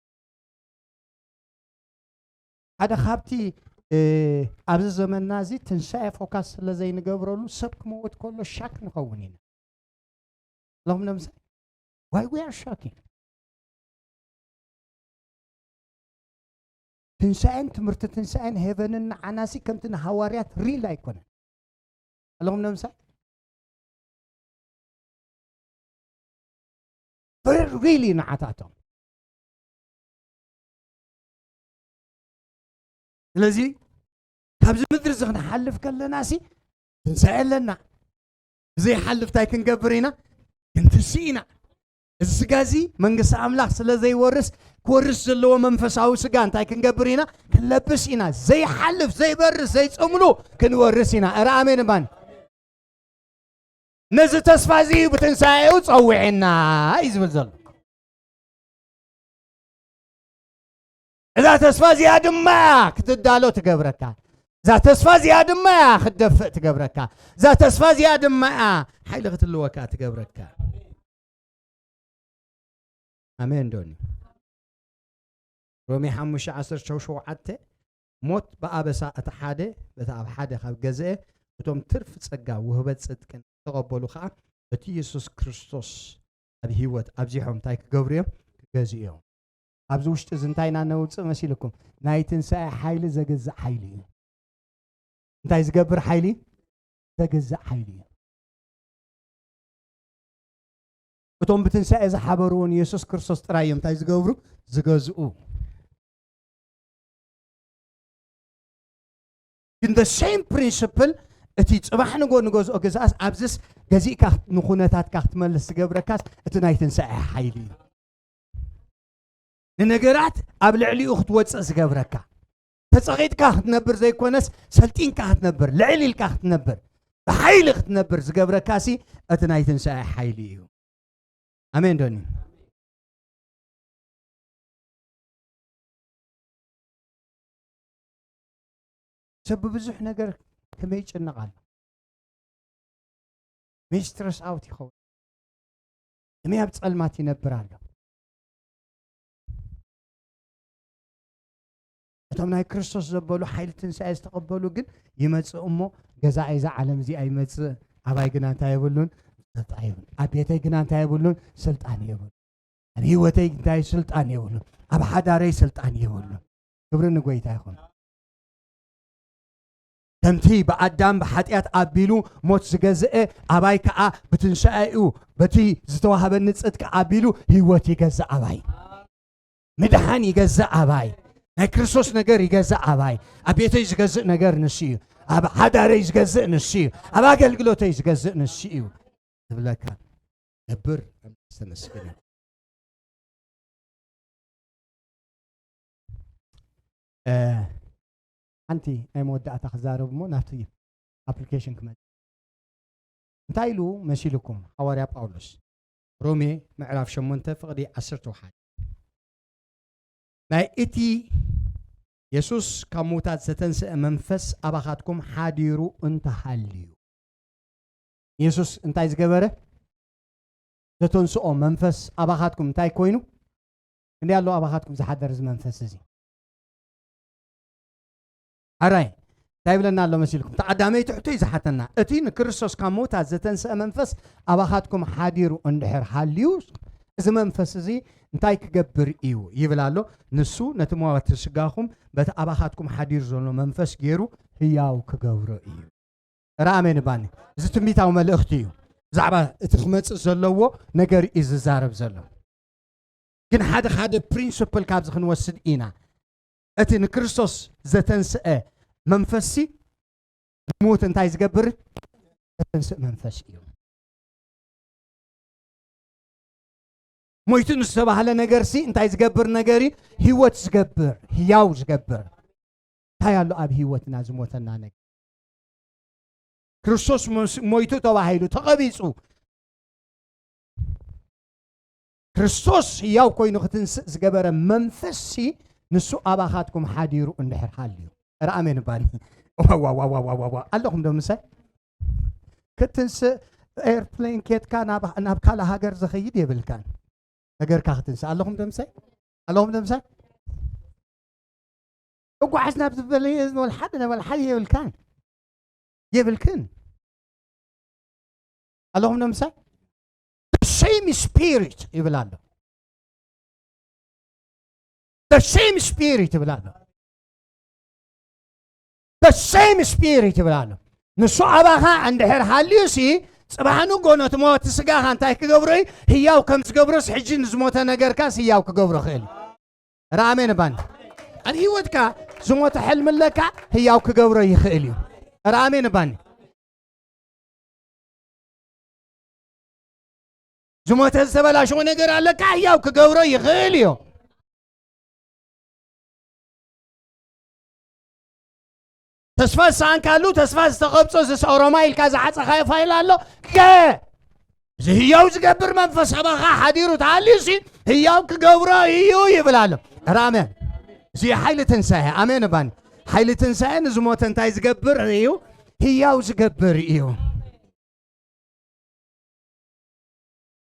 ሓደ ካብቲ፣ እ፣ ኣብዚ ዘመንና እዚ ትንሳኤ ፎካስ ስለ ዘይንገብረሉ ሰብ ክመውት ከሎ ሻክ ንኸውን ኢና። ኣለኹም ነምሳይ? Why we are shocking? ትንሳኤን ትምህርቲ ትንሳኤን ሄቨንን ንዓናሲ ከምቲ ንሃዋርያት ሪል ኣይኮነን። ኣለኹም ነምሳይ? Very ሪል እዩ ንዓታቶም። ስለዚ ካብዚ ምድሪ እዚ ክንሓልፍ ከለና ሲ ትንሳኤ ኣለና። ብዘይሓልፍ እንታይ ክንገብር ኢና? ክንትስእ ኢና። እዚ ስጋ እዚ መንግስቲ ኣምላኽ ስለ ዘይወርስ፣ ክወርስ ዘለዎ መንፈሳዊ ስጋ እንታይ ክንገብር ኢና? ክንለብስ ኢና። ዘይሓልፍ፣ ዘይበርስ፣ ዘይጽምሉ ክንወርስ ኢና። እረ ኣሜን እባን። ነዚ ተስፋ እዚ እዩ ብትንሳኤኡ ጸዊዕና እዩ ዝብል ዘሎ። እዛ ተስፋ እዚኣ ድማ እያ ክትዳሎ ትገብረካ። እዛ ተስፋ እዚኣ ድማ እያ ክትደፍእ ትገብረካ። እዛ ተስፋ እዚኣ ድማ እያ ሓይሊ ክትልወካ ትገብረካ። ኣሜን ዶኒ። ሮሜ ሓሙሽተ ዓሰርተ ሸውዓተ፣ ሞት ብኣበሳ እቲ ሓደ በቲ ኣብ ሓደ ካብ ገዝአ፣ እቶም ትርፊ ጸጋ ውህበት ጽድቅን ዝተቐበሉ ኸኣ በቲ የሱስ ክርስቶስ ኣብ ህይወት ኣብዚሖም እንታይ ክገብሩ እዮም? ክገዝኡ እዮም። ኣብዚ ውሽጢ እዚ እንታይ ኢና ነውፅእ መሲልኩም? ናይ ትንሳኤ ሓይሊ ዘግዝእ ሓይሊ እዩ። እንታይ ዝገብር ሓይሊ? ዘግዝእ ሓይሊ እዩ። እቶም ብትንሳኤ ዝሓበርዎ ንየሱስ ክርስቶስ ጥራይ እዮም እንታይ ዝገብሩ? ዝገዝኡ። ግን the same principle፣ እቲ ጽባሕ ንጎ ንገዝኦ ግዛእስ ኣብዝስ ገዚእካ ንኹነታትካ ክትመልስ ዝገብረካስ እቲ ናይ ትንሳኤ ሓይሊ እዩ። ንነገራት ኣብ ልዕሊኡ ክትወጽእ ዝገብረካ፣ ተጸቒጥካ ክትነብር ዘይኮነስ ሰልጢንካ ክትነብር፣ ልዕል ኢልካ ክትነብር፣ ብሓይሊ ክትነብር ዝገብረካ ሲ እቲ ናይ ትንሳኤ ሓይሊ እዩ። ኣሜን ዶኒ? ሰብ ብብዙሕ ነገር ከመይ ይጭነቕ ኣሎ? ሚስትረስ ኣውት ይኸውን። ከመይ ኣብ ጸልማት ይነብር ኣሎ? እቶም ናይ ክርስቶስ ዘበሉ ሓይሊ ትንሳኤ ዝተቐበሉ ግን ይመጽእ እሞ፣ ገዛኢ እዛ ዓለም እዚኣ ይመጽእ፣ ኣባይ ግና እንታይ የብሉን? ስልጣን የብሉን። ኣብ ቤተይ ግና እንታይ የብሉን? ስልጣን የብሉን። ኣብ ህይወተይ እንታይ ስልጣን የብሉን? ኣብ ሓዳረይ ስልጣን የብሉን። ክብሪ ንጎይታ ይኹን። ከምቲ ብኣዳም ብሓጢኣት ኣቢሉ ሞት ዝገዝአ፣ ኣባይ ከኣ ብትንሳኤኡ በቲ ዝተዋህበኒ ጽድቂ ኣቢሉ ህይወት ይገዝእ ኣባይ። ምድሓን ይገዝእ ኣባይ። ናይ ክርስቶስ ነገር ይገዝእ ኣባይ። ኣብ ቤተይ ዝገዝእ ነገር ንሱ እዩ። ኣብ ሓዳረይ ዝገዝእ ንሱ እዩ። ኣብ ኣገልግሎተይ ዝገዝእ ንሱ እዩ ዝብለካ። ነብር ኣምላኽ ዝተመስገነ ይኹን። እ፣ ሓንቲ ናይ መወዳእታ ክዛረብ እሞ ናብቲ ኣፕሊኬሽን ክመጽእ። እንታይ ኢሉ መሲልኩም ሓዋርያ ጳውሎስ? ሮሜ ምዕራፍ ሸሞንተ ፍቕዲ ዓሰርተ ሓደ። ናይ እቲ የሱስ ካብ ምዉታት ዘተንስአ መንፈስ ኣባኻትኩም ሓዲሩ እንተሃልዩ። የሱስ እንታይ ዝገበረ? ዘተንስኦ መንፈስ ኣባኻትኩም እንታይ ኮይኑ? እንዲ ኣሎ ኣባኻትኩም ዝሓደር እዚ መንፈስ እዚ? ኣራይ፣ እንታይ ይብለና ኣሎ መሲልኩም? እቲ ቀዳመይቲ ሕቶ እዩ ዝሓተና። እቲ ንክርስቶስ ካብ ምዉታት ዘተንስአ መንፈስ ኣባኻትኩም ሓዲሩ እንድሕር ሃልዩ፣ እዚ መንፈስ እዚ እንታይ ክገብር እዩ ይብል ኣሎ? ንሱ ነቲ መዋቲ ስጋኹም በቲ ኣባኻትኩም ሓዲሩ ዘሎ መንፈስ ገይሩ ህያው ክገብሮ እዩ። ረ ኣሜን ባኒ። እዚ ትንቢታዊ መልእኽቲ እዩ። ብዛዕባ እቲ ክመጽእ ዘለዎ ነገር እዩ ዝዛረብ ዘሎ። ግን ሓደ ሓደ ፕሪንስፕል ካብዚ ክንወስድ ኢና። እቲ ንክርስቶስ ዘተንስአ መንፈስሲ ንሙት እንታይ ዝገብር? ዘተንስእ መንፈስ እዩ። ሞይቱ ንዝተባህለ ነገርሲ እንታይ ዝገብር ነገር እዩ? ህይወት ዝገብር፣ ህያው ዝገብር። እንታይ ኣሎ ኣብ ህይወትና ዝሞተና ነገር? ክርስቶስ መስ-፣ ሞይቱ ተባሂሉ፣ ተቐቢጹ። ክርስቶስ ህያው ኮይኑ ክትንስእ ዝገበረ መንፈስሲ ንሱ ኣባኻትኩም ሓዲሩ እንድሕር ሃልዩ። ረ ኣሜን ባኒ። ዋ፣ ዋ፣ ዋ። ኣለኹም ዶ ምሳይ? ክትንስእ ኤርፕሌን ኬትካ ናብ፣ ናብ ካልእ ሃገር ዝኸይድ የብልካን። ነገርካ ክትንስእ። ኣለኹም ዶ ምሳይ? ኣለኹም ዶ ምሳይ? እጓዓዝ ናብ ዝበለ፣ ወላ ሓደ፣ ወላ ሓደ የብልካን። የብልክን። ኣለኹም ዶ ምሳይ? The same spirit ይብል ኣሎ። The same spirit ይብል ኣሎ። The same spirit ይብል ኣሎ። ንሱ ኣባኻ እንድሕር ሃልዩሲ፣ ጽባሕ ንጎ ነቲ መወቲ ስጋኻ እንታይ ክገብሮ እዩ? ህያው ከም ዝገብሮስ፣ ሕጂ ንዝሞተ ነገርካስ ህያው ክገብሮ ይኽእል እዩ። ረ ኣሜን ባኒ። ኣብ ህይወትካ ዝሞተ ሕልሚ ኣለካ፣ ህያው ክገብሮ ይኽእል እዩ። ረ ኣሜን ባኒ። ዝሞተ ዝተበላሸወ ነገር ኣለካ፣ ህያው ክገብሮ ይኽእል እዩ። ተስፋ ዝሰኣንካሉ፣ ተስፋ ዝተቐብጾ፣ ዝሰ-፣ ኦሮማ ኢልካ ዝዓጸኻዮ ፋይል ኣሎ። ገ-፣ እዚ ህያው ዝገብር መንፈስ ኣባኻ ሓዲሩ ተሃልዩሲ፣ ህያው ክገብሮ እዩ ይብል ኣሎ። ራመ። እዚ ሓይሊ ትንሳኤ። ኣሜን ባኒ። ሓይሊ ትንሳኤ ንዝሞተ እንታይ ዝገብር እዩ? ህያው ዝገብር እዩ።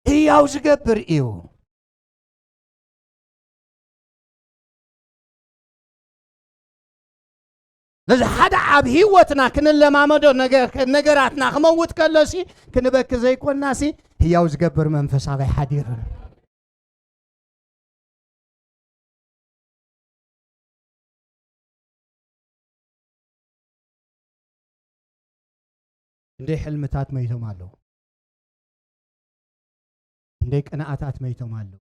ህያው ዝገብር እዩ። ነዚ ሓደ ኣብ ህይወትና ክንለማመዶ ነገር-፣ ነገራትና ክመውት ከሎሲ ክንበኪ ዘይኮናሲ ህያው ዝገብር መንፈስ ኣበይ ሓዲሩ? እንደ ሕልምታት መይቶም ኣለዉ። እንደ ቅንኣታት መይቶም ኣለዉ።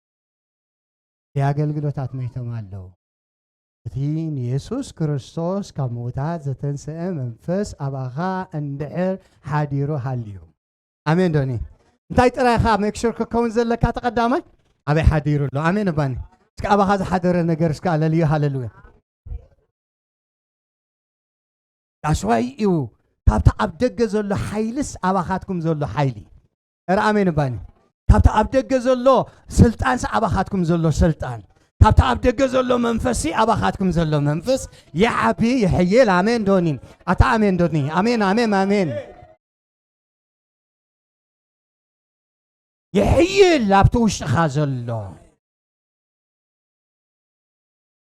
እንደ ኣገልግሎታት መይቶም ኣለዉ። እቲ ንየሱስ ክርስቶስ ካብ ምዉታት ዘተንስአ መንፈስ ኣባኻ እንድሕር ሓዲሩ ሃልዩ። ኣሜን ዶኒ? እንታይ ጥራይ ኢኻ ሜክሹር ክከውን ዘለካ? ተቐዳማይ ኣበይ ሓዲሩ ኣሎ? ኣሜን እባኒ። እስኪ ኣባኻ ዝሓደረ ነገር እስኪ ኣለልዩ፣ ሃለሉያ። ዳስዋይ እዩ ካብቲ ኣብ ደገ ዘሎ ሓይልስ ኣባኻትኩም ዘሎ ሓይሊ። እረ ኣሜን እባኒ። ካብቲ ኣብ ደገ ዘሎ ስልጣንስ ኣባኻትኩም ዘሎ ስልጣን፣ ካብቲ ኣብ ደገ ዘሎ መንፈስሲ ኣባኻትኩም ዘሎ መንፈስ ይዓቢ፣ ይሕይል። ኣሜን ዶኒ? ኣታ ኣሜን ዶኒ? ኣሜን፣ ኣሜን፣ ኣሜን። ይሕይል ኣብቲ ውሽጥኻ ዘሎ።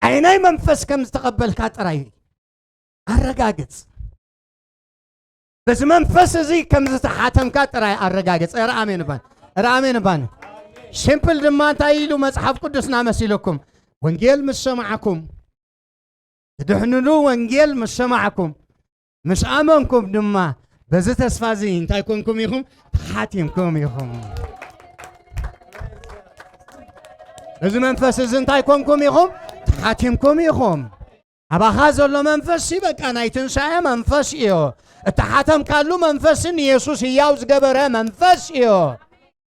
ዓይናይ መንፈስ ከም ዝተቐበልካ ጥራይ ኣረጋግጽ። በዚ መንፈስ እዚ ከም ዝተሓተምካ ጥራይ ኣረጋግጽ። እረ ኣሜን እባን፣ እረ ኣሜን እባን። ሲምፕል ድማ እንታይ ኢሉ መጽሓፍ ቅዱስና መሲልኩም? ወንጌል ምስ ሰማዕኩም፣ ትድሕንሉ ወንጌል ምስ ሰማዕኩም፣ ምስ ኣመንኩም ድማ፣ በዚ ተስፋ እዚ እንታይ ኮንኩም ኢኹም? ተሓቲምኩም ኢኹም። በዚ መንፈስ እዚ እንታይ ኮንኩም ኢኹም? ተሓቲምኩም ኢኹም። ኣባኻ ዘሎ መንፈስ ሲ በቃ ናይ ትንሳኤ መንፈስ እዩ። እተሓተምካሉ መንፈስ ንየሱስ ህያው ዝገበረ መንፈስ እዩ።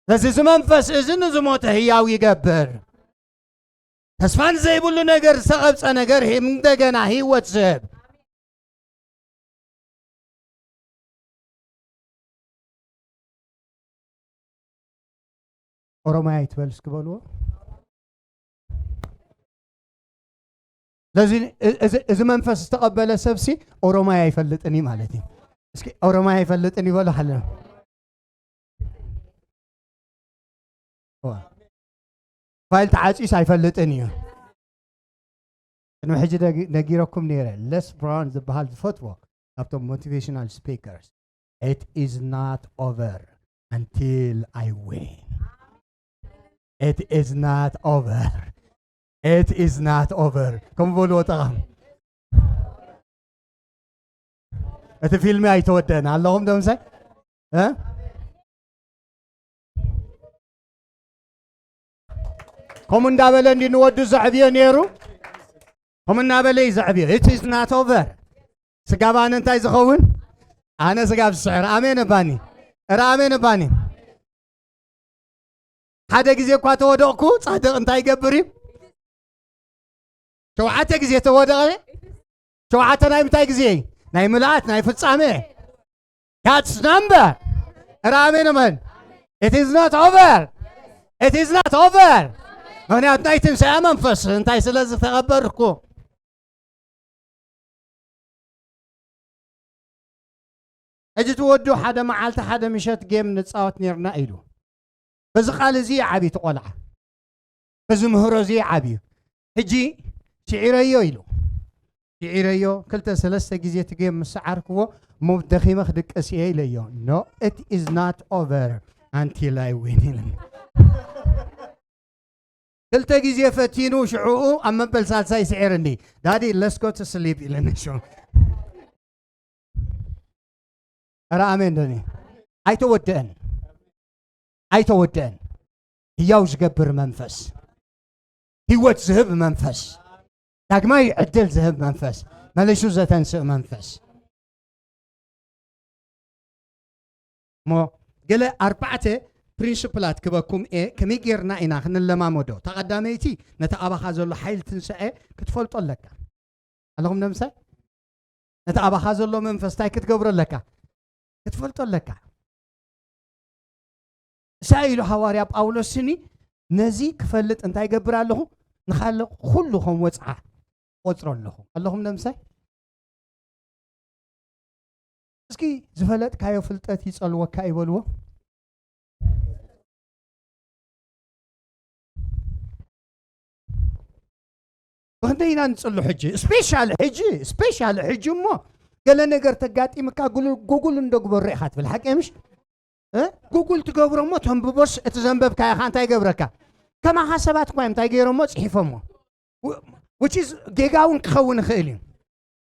ስለዚ እዚ መንፈስ እዚ ንዝሞተ ህያው ይገብር። ተስፋ ንዘይብሉ ነገር ዝተቐብጸ ነገር ህም-፣ እንደገና ህይወት ዝህብ። ኦሮማይ ትበል እስኪ በልዎ። ስለዚ እ-፣ እዚ፣ እዚ መንፈስ ዝተቐበለ ሰብሲ ኦሮማይ ኣይፈልጥን እዩ ማለት እዩ። እስኪ ኦሮማይ ኣይፈልጥን ይበሉ ሓለ። እዋ። ፋይል ተዓጺዩስ ኣይፈልጥን እዩ። ቅድሚ ሕጂ ነጊ-፣ ነጊረኩም ነይረ። ለስ ብራውን ዝበሃል ዝፈትዎ ካብቶም ሞቲቬሽናል ስፒከርስ፣ it is not over until I win. It is not over. It is not over. ከም በልዎ ጠቓም። እቲ ፊልሚ ኣይተወደአን። ኣለኹም ዶ ምሳይ? እ? ከምኡ እንዳበለ እንዲ ንወዱ ዘዕብዮ ነይሩ። ከምኡ እናበለ እዩ ዘዕብዮ። It is not over. ስጋብ ኣነ እንታይ ዝኸውን? ኣነ ስጋብ ዝስዕር። ኣሜን እባኒ። እረ ኣሜን እባኒ። ሓደ ግዜ እኳ ተወደቕኩ፣ ጻድቕ እንታይ ይገብር እዩ? ሸውዓተ ግዜ ተወደቐ። ሸውዓተ ናይ ምንታይ ግዜ? ናይ ምልኣት፣ ናይ ፍጻሜ። God's number. እረ ኣሜን እመን። It is not over. It is not over. ምኽንያቱ ናይ ትንሳኤ መንፈስ እንታይ ስለ ዝተቐበርኩ። ሕጂ እቲ ወዱ ሓደ መዓልቲ ሓደ ምሸት ጌም ንጻወት ኔርና ኢሉ። በዚ ቃል እዚ ይዓብዩ እቲ ቆልዓ። በዚ ምህሮ እዚ ይዓብዩ። ሕጂ ስዒረዮ ኢሉ። ስዒረዮ ክልተ ሰለስተ ግዜ እቲ ጌም ምስ ሰዓርክዎ፣ እሞ ደኺመ ክድቅስ እየ ኢለዮ። No, it is not over until I win ኢሉኒ። ክልተ ግዜ ፈቲኑ ሽዕኡ ኣብ መበል ሳልሳይ ስዒርኒ። Daddy, let's go to sleep ኢለኒ ሽዑ። ኧረ ኣሜን ዶኒ። ኣይተወደአን። ኣይተወደአን። ህያው ዝገብር መንፈስ። ህይወት ዝህብ መንፈስ። ዳግማይ ዕድል ዝህብ መንፈስ። መሊሱ ዘተንስእ መንፈስ። እሞ ገለ ኣርባዕተ ፕሪንስፕላት ክበኩም እየ። ከመይ ጌርና ኢና ክንለማመዶ? እታ ቀዳመይቲ ነቲ ኣባኻ ዘሎ ሓይሊ ትንሳኤ ክትፈልጦ ኣለካ። ኣለኹም ነምሳይ? ነቲ ኣባኻ ዘሎ መንፈስ እንታይ ክትገብሮ ኣለካ? ክትፈልጦ ኣለካ። እሳ ኢሉ ሃዋርያ ጳውሎስ ስኒ ነዚ ክፈልጥ እንታይ ይገብር ኣለኹ? ንኻልእ ኩሉ ከም ወጽዓ ቆጽሮ ኣለኹ። ኣለኹም ነምሳይ? እስኪ ዝፈለጥካዮ ፍልጠት ይጸልወካ ይበልዎ። ብኽንደይ ኢና ንጽሉ ሕጂ? ስፔሻል ሕጂ፣ ስፔሻል ሕጂ እሞ ገለ ነገር ተጋጢምካ ጉሉ-፣ ጉጉል እንዶ ግበሮ ኢኻ ትብል። ሓቂ ምሽ? እ? ጉጉል ትገብሮ እሞ ተንብቦስ እቲ ዘንበብካዮ ኸኣ እንታይ ይገብረካ? ከማኻ ሰባት እኳ እዮም እንታይ ገይሮሞ ጽሒፎሞ። ው-፣ which is ጌጋ እውን ክኸውን ይኽእል እዩ።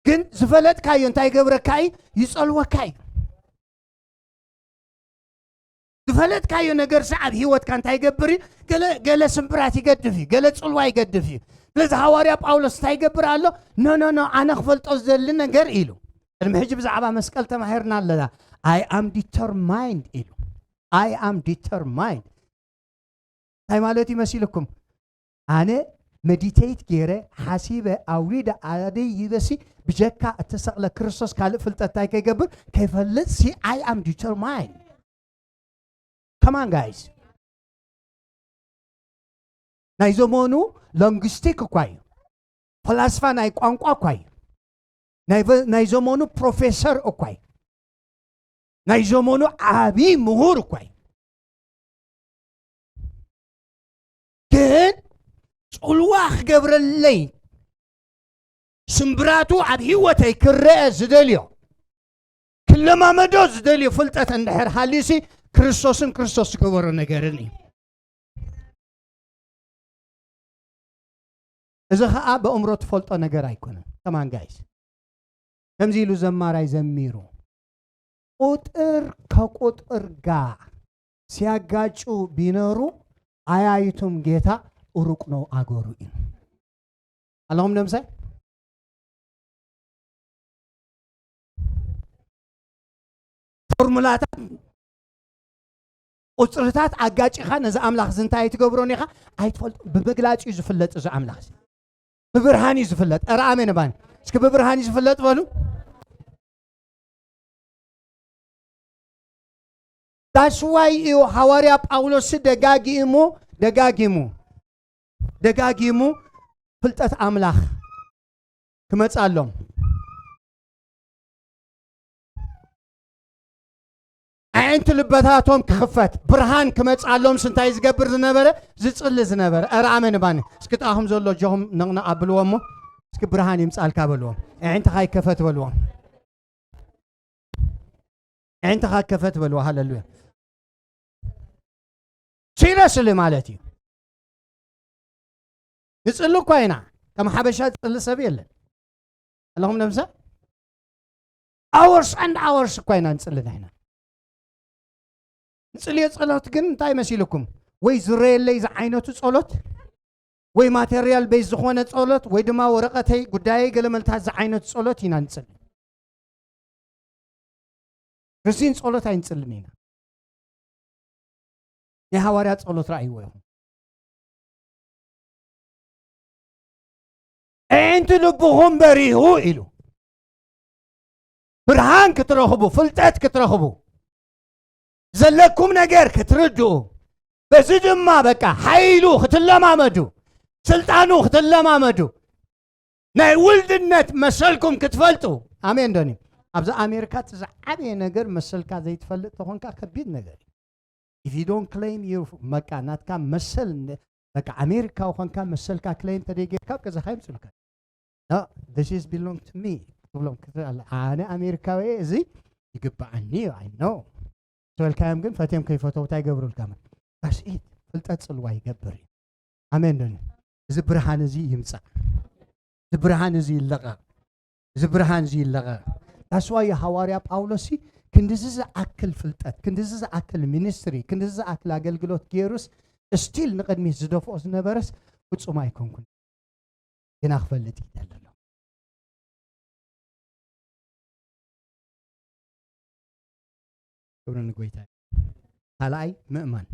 ግን ዝፈለጥካዮ እንታይ ይገብረካ እዩ? ይጸልወካ እዩ። ዝፈለጥካዮ ነገር ሲ ኣብ ህይወትካ እንታይ ይገብር እዩ? ገለ ገለ ስምብራት ይገድፍ እዩ፣ ገለ ጽልዋ ይገድፍ እዩ። ስለዚ ሃዋርያ ጳውሎስ እንታይ ይገብር ኣሎ? ኖ ኖ ኖ፣ ኣነ ክፈልጦ ዝደሊ ነገር ኢሉ። ቅድሚ ሕጂ ብዛዕባ መስቀል ተማሂርና ኣለና። I am determined ኢሉ። I am determined እንታይ ማለት እዩ መሲልኩም? ኣነ መዲቴት ገይረ ሓሲበ ኣውሪደ ኣደይበሲ ብጀካ እተሰቕለ ክርስቶስ ካልእ ፍልጠት እንታይ ከይገብር ከይፈልጥ ሲ I am determined። Come on guys። ናይ ዘመኑ ሎንግስቲክ እኳ እዩ፣ ፈላስፋ ናይ ቋንቋ እኳ እዩ፣ ናይ ቨ- ናይ ዘመኑ ፕሮፌሰር እኳ እዩ፣ ናይ ዘመኑ ዓቢ ምሁር እኳ እዩ። ግን ጽልዋ ክገብረለይ ስምብራቱ ኣብ ህይወተይ ክረአ ዝደልዮ ክለማመዶ ዝደልዮ ፍልጠት እንድሕር ሃልዩሲ ክርስቶስን ክርስቶስ ዝገበሮ ነገርን እዩ። እዚ ኸኣ ብእምሮ ትፈልጦ ነገር ኣይኮነን። ከማን ጋይስ ከምዚ ኢሉ ዘማራይ ዘሚሩ ቁጥር ከቁጥር ጋር ሲያጋጩ ቢኖሩ አያይቱም ጌታ ሩቅ ነው አገሩ እዩ ኣለኹም ደምሳይ ፎርሙላታት ቁፅርታት ኣጋጭኻ ነዚ ኣምላኽ እዚ እንታይ ኣይትገብሮን ኢኻ ኣይትፈልጡ ብምግላፅ እዩ ዝፍለጥ እዚ ኣምላኽ እዚ ብብርሃን እዩ ዝፍለጥ ኧረ ኣሜን ባኒ እስኪ ብብርሃን እዩ ዝፍለጥ በሉ ዳስዋይ እዩ ሃዋርያ ጳውሎስ ደጋጊሙ ደጋጊሙ ደጋጊሙ ፍልጠት ኣምላኽ ክመፅኣሎም ኣዒንቲ ልበታቶም ክኽፈት ብርሃን ክመፅኣሎም ስንታይ ዝገብር ዝነበረ ዝፅሊ ዝነበረ ኧረ ኣመን ባኒ እስኪ ጣኹም ዘሎ እጆኹም ነቕነቕ ኣብልዎ እሞ እስኪ ብርሃን ይምፃልካ በልዎም ኣዒንትኻ ይከፈት በልዎም ኣዒንትኻ ከፈት በልዎ ሃለሉያ ሲረስሊ ማለት እዩ ንፅሊ እኳ ኢና ከም ሓበሻ ዝፅሊ ሰብ የለን ኣለኹም ነምሳ hours and hours እኳ ኢና ንፅሊ ንሕና ንፅልዮ ፀሎት ግን እንታይ መሲልኩም ወይ ዝረየለይ ዝዓይነቱ ፀሎት ወይ ማቴሪያል ቤዝ ዝኾነ ጸሎት ወይ ድማ ወረቐተይ ጉዳየይ ገለ መልታት ዝዓይነቱ ጸሎት ኢና ንጽሊ ርዚን ጸሎት ኣይንጽልን ኢና ናይ ሃዋርያ ጸሎት ረኣይዎ ይኹም ኣዒንቲ ልብኹም በሪሁ ኢሉ ብርሃን ክትረኽቡ ፍልጠት ክትረኽቡ ዘለኩም ነገር ክትርድኡ በዚ ድማ በቃ ሓይሉ ክትለማመዱ ስልጣኑ ክትለማመዱ ናይ ውልድነት መሰልኩም ክትፈልጡ ኣሜን ዶኒ ኣብዚ ኣሜሪካ እቲ ዝዓበየ ነገር መሰልካ ዘይትፈልጥ ተኾንካ ከቢድ ነገር እዩ if you don't claim your በቃ ናትካ መሰል በቃ ኣሜሪካዊ ኮንካ መሰልካ ክለይም ተደይጌርካ ኣብ ገዛኻ ይምፅሉካ no this is belong to me ትብሎም ክትብል ኣነ ኣሜሪካዊ እዚ ይግባዓኒ እዩ I know ዝበልካዮም ግን ፈትዮም ከይፈተው እንታይ ይገብሩልካ that's it ፍልጠት ፅልዋ ይገብር እዩ ኣሜን ዶ እዚ ብርሃን እዚ ይምፃእ እዚ ብርሃን እዚ ይለቐቕ እዚ ብርሃን እዚ ይለቐቕ that's why ሃዋርያ ጳውሎስ ክንድዚ ዝኣክል ፍልጠት ክንድዚ ዝኣክል ሚኒስትሪ ክንድዚ ዝኣክል ኣገልግሎት ገይሩስ ስቲል ንቕድሚት ዝደፍኦ ዝነበረስ ፍጹም ኣይኮንኩን ግና ክፈልጥ ይደሊ ኣሎ ክብሪ ንጎይታ ካልኣይ ምእማን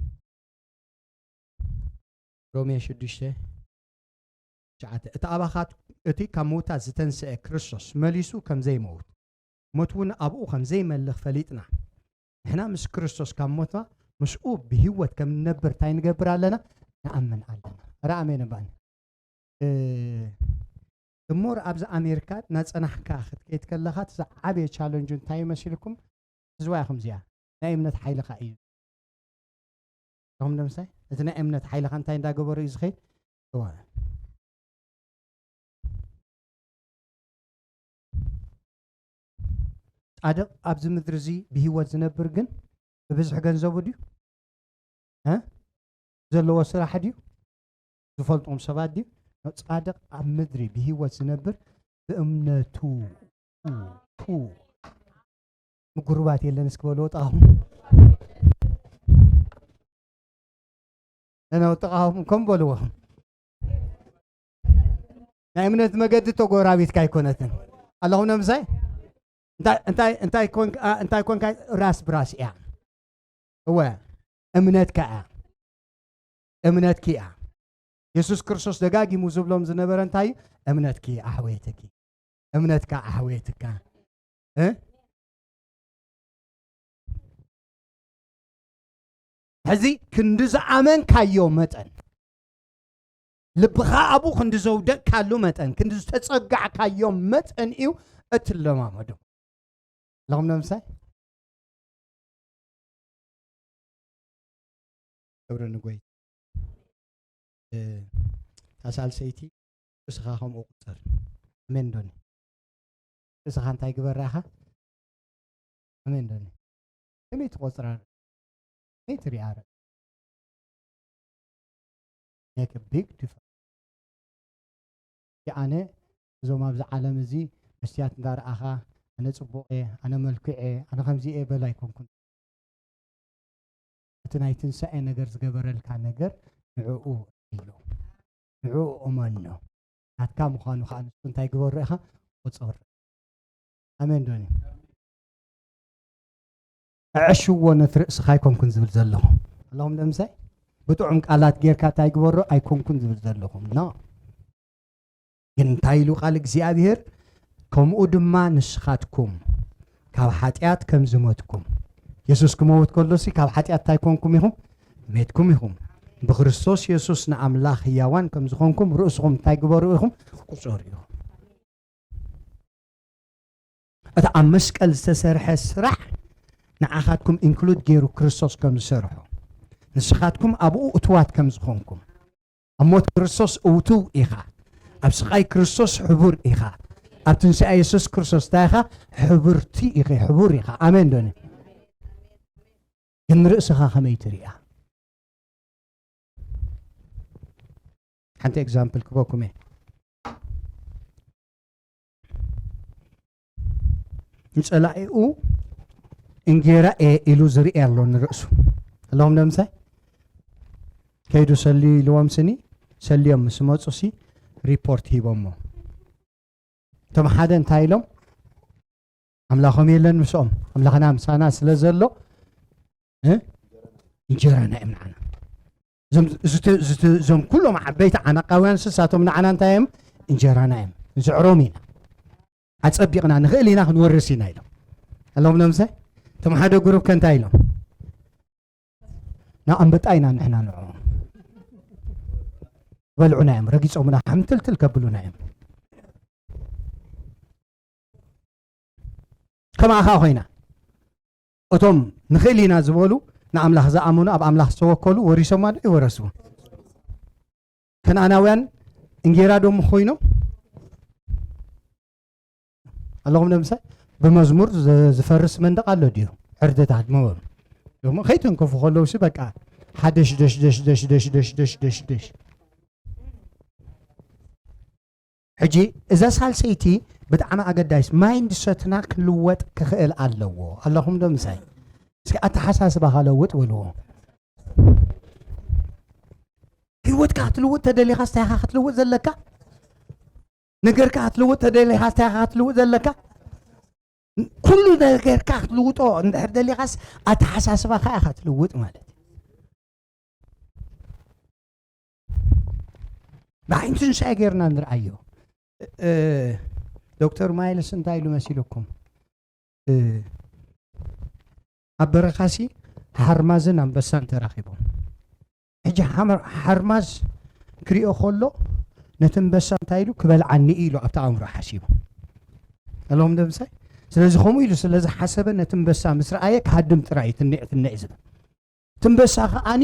ሮሜ ሽዱሽተ ትሽዓተ እቲ ኣባኻት እቲ ካብ ምውታት ዝተንስአ ክርስቶስ መሊሱ ከም ዘይመውት ሞት እውን ኣብኡ ከም ዘይመልኽ ፈሊጥና ንሕና ምስ ክርስቶስ ካብ ሞትና ምስኡ ብህይወት ከም ንነብር እንታይ ንገብር ኣለና ንኣምን ኣለና ረ ኣሜን እባኒ እሞር ኣብዚ ኣሜሪካ እናፀናሕካ ክትከይድ ከለኻ እቲ ዝዓበየ ቻለንጁ እንታይ መሲልኩም ህዝባ ኢኹም እዚኣ ናይ እምነት ሓይልኻ እዩ ኹም ንምሳይ እቲ ናይ እምነት ሓይልኻ እንታይ እንዳገበሩ እዩ ዝኸይድ እዋ ጻድቕ ኣብዚ ምድሪ እዚ ብህይወት ዝነብር ግን ብብዝሒ ገንዘቡ ድዩ እ ዘለዎ ስራሕ ድዩ ዝፈልጦም ሰባት ድዩ ጻድቕ ኣብ ምድሪ ብህይወት ዝነብር ብእምነቱ ቱ ምጉርባት የለን እስኪ በልዎ ጣኹም ነነውጥቓኹም ከም በልዎም። ናይ እምነት መገዲ ተጎራቢትካ ኣይኮነትን። ኣለኹም ነምሳይ? እንታይ እንታይ እንታይ ኮንካ እንታይ ኮንካ? ራስ ብራስ እያ። እወ፣ እምነትካ እያ። እምነትኪ እያ። የሱስ ክርስቶስ ደጋጊሙ ዝብሎም ዝነበረ እንታይ እዩ? እምነትኪ ኣሕወየትኪ፣ እምነትካ ኣሕወየትካ። እ? ሕዚ ክንዲ ዝኣመንካዮ መጠን፣ ልብኻ ኣብኡ ክንዲ ዘውደቅካሉ መጠን፣ ክንዲ ዝተጸጋዕካዮ መጠን እዩ እትለማመዶ። ኣለኹም ነምሳይ? ክብሪ ንጎይታ። እ፣ እታ ሳልሰይቲ ርእስኻ ከምኡ ቁጸር። ኣሜን ዶኒ? ርእስኻ እንታይ ግበራ ኢኻ? ኣሜን ዶኒ? ከመይ ትቆጽራ? ከመይ ትሪኣ? Make a big difference። ኣነ እዞም ኣብዚ ዓለም እዚ መስትያት እንዳረኣኻ፣ ኣነ ጽቡቕ እየ፣ ኣነ መልክዕ እየ፣ ኣነ ከምዚ እየ በል ኣይኮንኩን። እቲ ናይ ትንሳኤ ነገር ዝገበረልካ ነገር ንዕኡ ርእዮ፣ ንዕኡ እመኖ። ናትካ ምዃኑ ከኣ ንሱ እንታይ ግበሮ ኢኻ? ቁጸር። ኣሜን ዶኒ? ኣዕሽዎ ነቲ ርእስኻ ኣይኮንኩን ዝብል ዘለኹ። ኣለኹም ዶ ምሳይ? ብጥዑም ቃላት ጌርካ እንታይ ግበሮ ኣይኮንኩን ዝብል ዘለኹ። ኖ። ግን እንታይ ኢሉ ቃል እግዚኣብሔር? ከምኡ ድማ ንስኻትኩም ካብ ሓጢኣት ከም ዝሞትኩም። የሱስ ክመውት ከሎሲ ካብ ሓጢኣት እንታይ ኮንኩም ኢኹም? ሜትኩም ኢኹም። ብክርስቶስ የሱስ ንኣምላኽ ህያዋን ከም ዝኾንኩም ርእስኹም እንታይ ግበሩ ኢኹም? ቁጸሩ ኢኹም። እቲ ኣብ መስቀል ዝተሰርሐ ስራሕ ንዓኻትኩም ኢንክሉድ ገይሩ ክርስቶስ ከም ዝሰርሖ፣ ንስኻትኩም ኣብኡ እትዋት ከም ዝኾንኩም፣ ኣብ ሞት ክርስቶስ እውትው ኢኻ፣ ኣብ ስቓይ ክርስቶስ ሕቡር ኢኻ፣ ኣብ ትንሳኤ የሱስ ክርስቶስ እንታይ ኢኻ? ሕቡርቲ ኢኺ፣ ሕቡር ኢኻ። ኣሜን ዶኒ? ግን ርእስኻ ከመይ ትሪኣ? ሓንቲ ኤግዛምፕል ክበኩም እየ። ንጸላኢኡ እንጌራ እየ ኢሉ ዝርኢ ኣሎ ንርእሱ። ኣለኹም ዶ ምሳይ? ከይዱ ሰልዩ ኢልዎም ስኒ፣ ሰልዮም ምስ መጹ ሲ ሪፖርት ሂቦሞ። እቶም ሓደ እንታይ ኢሎም? ኣምላኾም የለን ምስኦም፣ ኣምላኽና ምሳና ስለ ዘሎ፣ እ? እንጀራና እዮም ንዓና። እዞም፣ ዝት-፣ ዝት-፣ እዞም ኩሎም ዓበይቲ ዓናቃውያን ስሳቶም ንዓና እንታይ እዮም? እንጀራና እዮም። ንስዕሮም ኢና። ኣጸቢቕና ንኽእል ኢና፣ ክንወርስ ኢና ኢሎም። ኣለኹም ዶ ምሳይ? እቶም ሓደ ግሩፕ ከ እንታይ ኢሎም? ንኣንበጣ ኢና ንሕና ንዕኦም። በልዑና እዮም፣ ረጊጾምና ሕምትልትል ከብሉና እዮም። ከማኻ ኮይና። እቶም ንኽእል ኢና ዝበሉ፣ ንኣምላኽ ዝኣመኑ፣ ኣብ ኣምላኽ ዝተወከሉ ወሪሶማ ዶ ይወረስዎ? ከነኣናውያን እንጌራ ዶ እሞ ኮይኖም? ኣለኹም ዶ ምሳይ? ብመዝሙር ዝ-፣ ዝፈርስ መንደቕ ኣሎ ድዩ? ዕርድታት ምበሉ። ዶሞ ከይተንከፉ ከለውሲ በቃ ሓደሽ ደሽ ደሽ ደሽ ደሽ ደሽ ደሽ ደሽ ደሽ። ሕጂ እዛ ሳልሰይቲ ብጣዕሚ ኣገዳይስ ማይንድ ሰትና ክልወጥ ክኽእል ኣለዎ። ኣለኹም ዶ ምሳይ? እስኪ ኣተሓሳስባኻ ለውጥ በልዎ። ህይወትካ ክትልውጥ ተደሊኻስ እንታይ ኢኻ ክትልውጥ ዘለካ? ነገርካ ክትልውጥ ተደሊኻስ እንታይ ኢኻ ክትልውጥ ዘለካ? ኩሉ ነገርካ ክትልውጦ እንድሕር ደሊኻስ ኣተሓሳስባኻ ኢኻ ትልውጥ ማለት እዩ። ብዓይኒ ትንሳኤ ጌርና ንርኣዮ። እ፣ ዶክተር ማይልስ እንታይ ኢሉ መሲልኩም? እ፣ ኣብ በረኻሲ ሓርማዝን ኣንበሳን ተራኺቦም። ሕጂ ሓመር-፣ ሓርማዝ ክሪኦ ከሎ ነቲ ኣንበሳ እንታይ ኢሉ? ክበልዓኒ እዩ ኢሉ ኣብቲ ኣእምሮ ሓሲቡ። ኣለኹም ዶ ምሳይ? ስለዚ ከምኡ ኢሉ ስለ ዝሓሰበ ነቲ ኣንበሳ ምስ ረኣየ ክሃድም ጥራይ እዩ ትንዕ ትንዕ ዝብል። እቲ ኣንበሳ ከኣኒ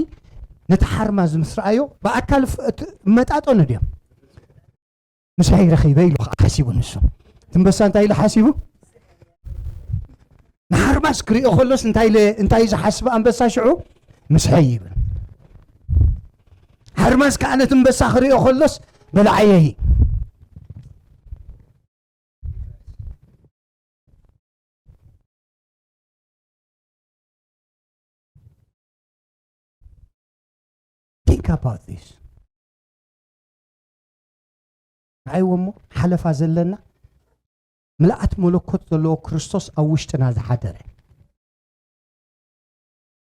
ነቲ ሓርማዝ ምስ ረኣዮ ብኣካል ፍ-፣ እት-፣ እመጣጠኑ ድዮም? ምሳይ ረኺበ ኢሉ ከዓ ሓሲቡ ንሱ። እቲ ኣንበሳ እንታይ ኢሉ ሓሲቡ? ንሓርማዝ ክሪኦ ከሎስ እንታይ ኢለ-፣ እንታይ ዝሓስብ ኣንበሳ ሽዑ? ምስሐይ ይብል። ሓርማዝ ከዓ ነቲ ኣንበሳ ክሪኦ ከሎስ በላዓየይ። Think Think about this. ንዓይዎ እሞ ሓለፋ ዘለና ምልኣት መለኮት ዘለዎ ክርስቶስ ኣብ ውሽጥና ዝሓደረ፣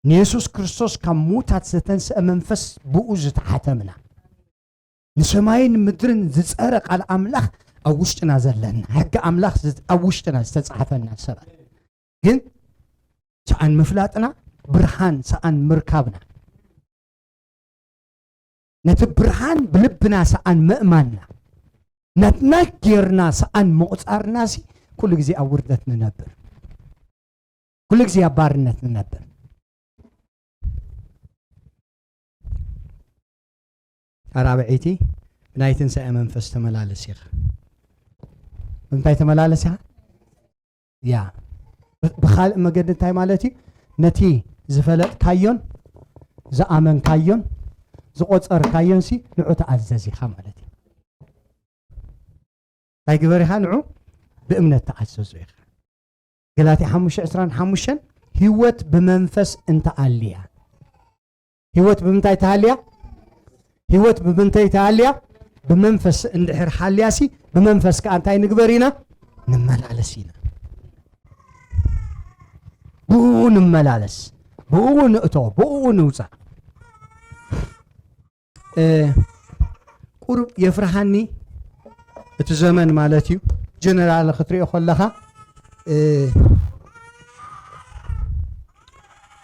ንየሱስ ክርስቶስ ካብ ምዉታት ዘተንስአ መንፈስ ብኡ ዝተሓተምና፣ ንሰማይን ምድርን ዝጸረ ቃል ኣምላኽ ኣብ ውሽጥና ዘለና፣ ሕጊ ኣምላኽ ዝ- ኣብ ውሽጥና ዝተጻሕፈና ሰባት ግን ሰኣን ምፍላጥና፣ ብርሃን ሰኣን ምርካብና፣ ነቲ ብርሃን ብልብና ሰኣን ምእማንና፣ ናትና ጌርና ሰኣን ምቑጻርናሲ ኩሉ ግዜ ኣብ ውርደት ንነብር፣ ኩሉ ግዜ ኣብ ባርነት ንነብር። ኣራብዒቲ፣ ብናይ ትንሳኤ መንፈስ ተመላለስ ኢኻ። ብምንታይ ተመላለስ ኢኻ? ያ። ብ- ብኻልእ መገዲ እንታይ ማለት እዩ? ነቲ ዝፈለጥካዮን ዝኣመንካዮን ዝቆጸርካዮን ሲ ንዑ ተኣዘዝ ኢኻ ማለት እዩ። እንታይ ግበር ኢኻ ንዑ? ብእምነት ተኣዘዙ ኢኻ። ገላትያ ሓሙሽተ ዕስራን ሓሙሽተን፣ ህይወት ብመንፈስ እንተኣልያ። ህይወት ብምንታይ ተሃልያ? ህይወት ብምንታይ ተሃልያ? ብመንፈስ እንድሕር ሓልያሲ፣ ብመንፈስ ከኣ እንታይ ንግበር ኢና? ንመላለስ ኢና። ብኡ ንመላለስ፣ ብኡ ንእቶ፣ ብኡ ንውፃእ። እ፣ ቁሩብ የፍርሃኒ እቲ ዘመን ማለት እዩ። ጀነራል ክትሪኦ ከለኻ፣ እ፣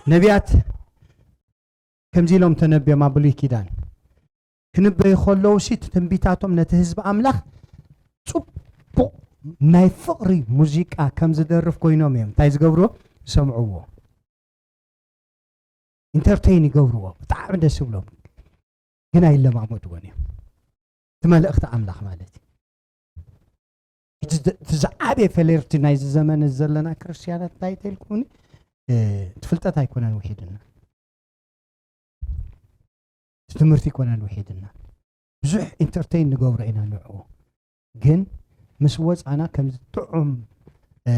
ነቢያት ከምዚ ኢሎም ተነብዮም ኣብ ብሉይ ኪዳን። ክንበዩ ከለዉ ሲ እቲ ትንቢታቶም ነቲ ህዝቢ ኣምላኽ ጽቡቕ ናይ ፍቕሪ ሙዚቃ ከም ዝደርፍ ኮይኖም እዮም እንታይ ዝገብርዎ? ዝሰምዕዎ። ኢንተርቴይን ይገብርዎ። ብጣዕሚ ደስ ይብሎም። ግን ኣይለማመድዎን እዮም። እቲ መልእኽቲ ኣምላኽ ማለት እዩ። እቲ ዝ- እቲ ዝዓበየ ፈለርቲ ናይዚ ዘመን እዚ ዘለና ክርስትያናት እንታይ ተልኩኒ? እ፣ እቲ ፍልጠት ኣይኮነን ውሒድና። እቲ ትምህርቲ ኣይኮነን ውሒድና። ብዙሕ ኢንተርቴይን ንገብሮ ኢና ንዕኡ። ግን ምስ ወጻና ከምዚ ጥዑም፣ እ፣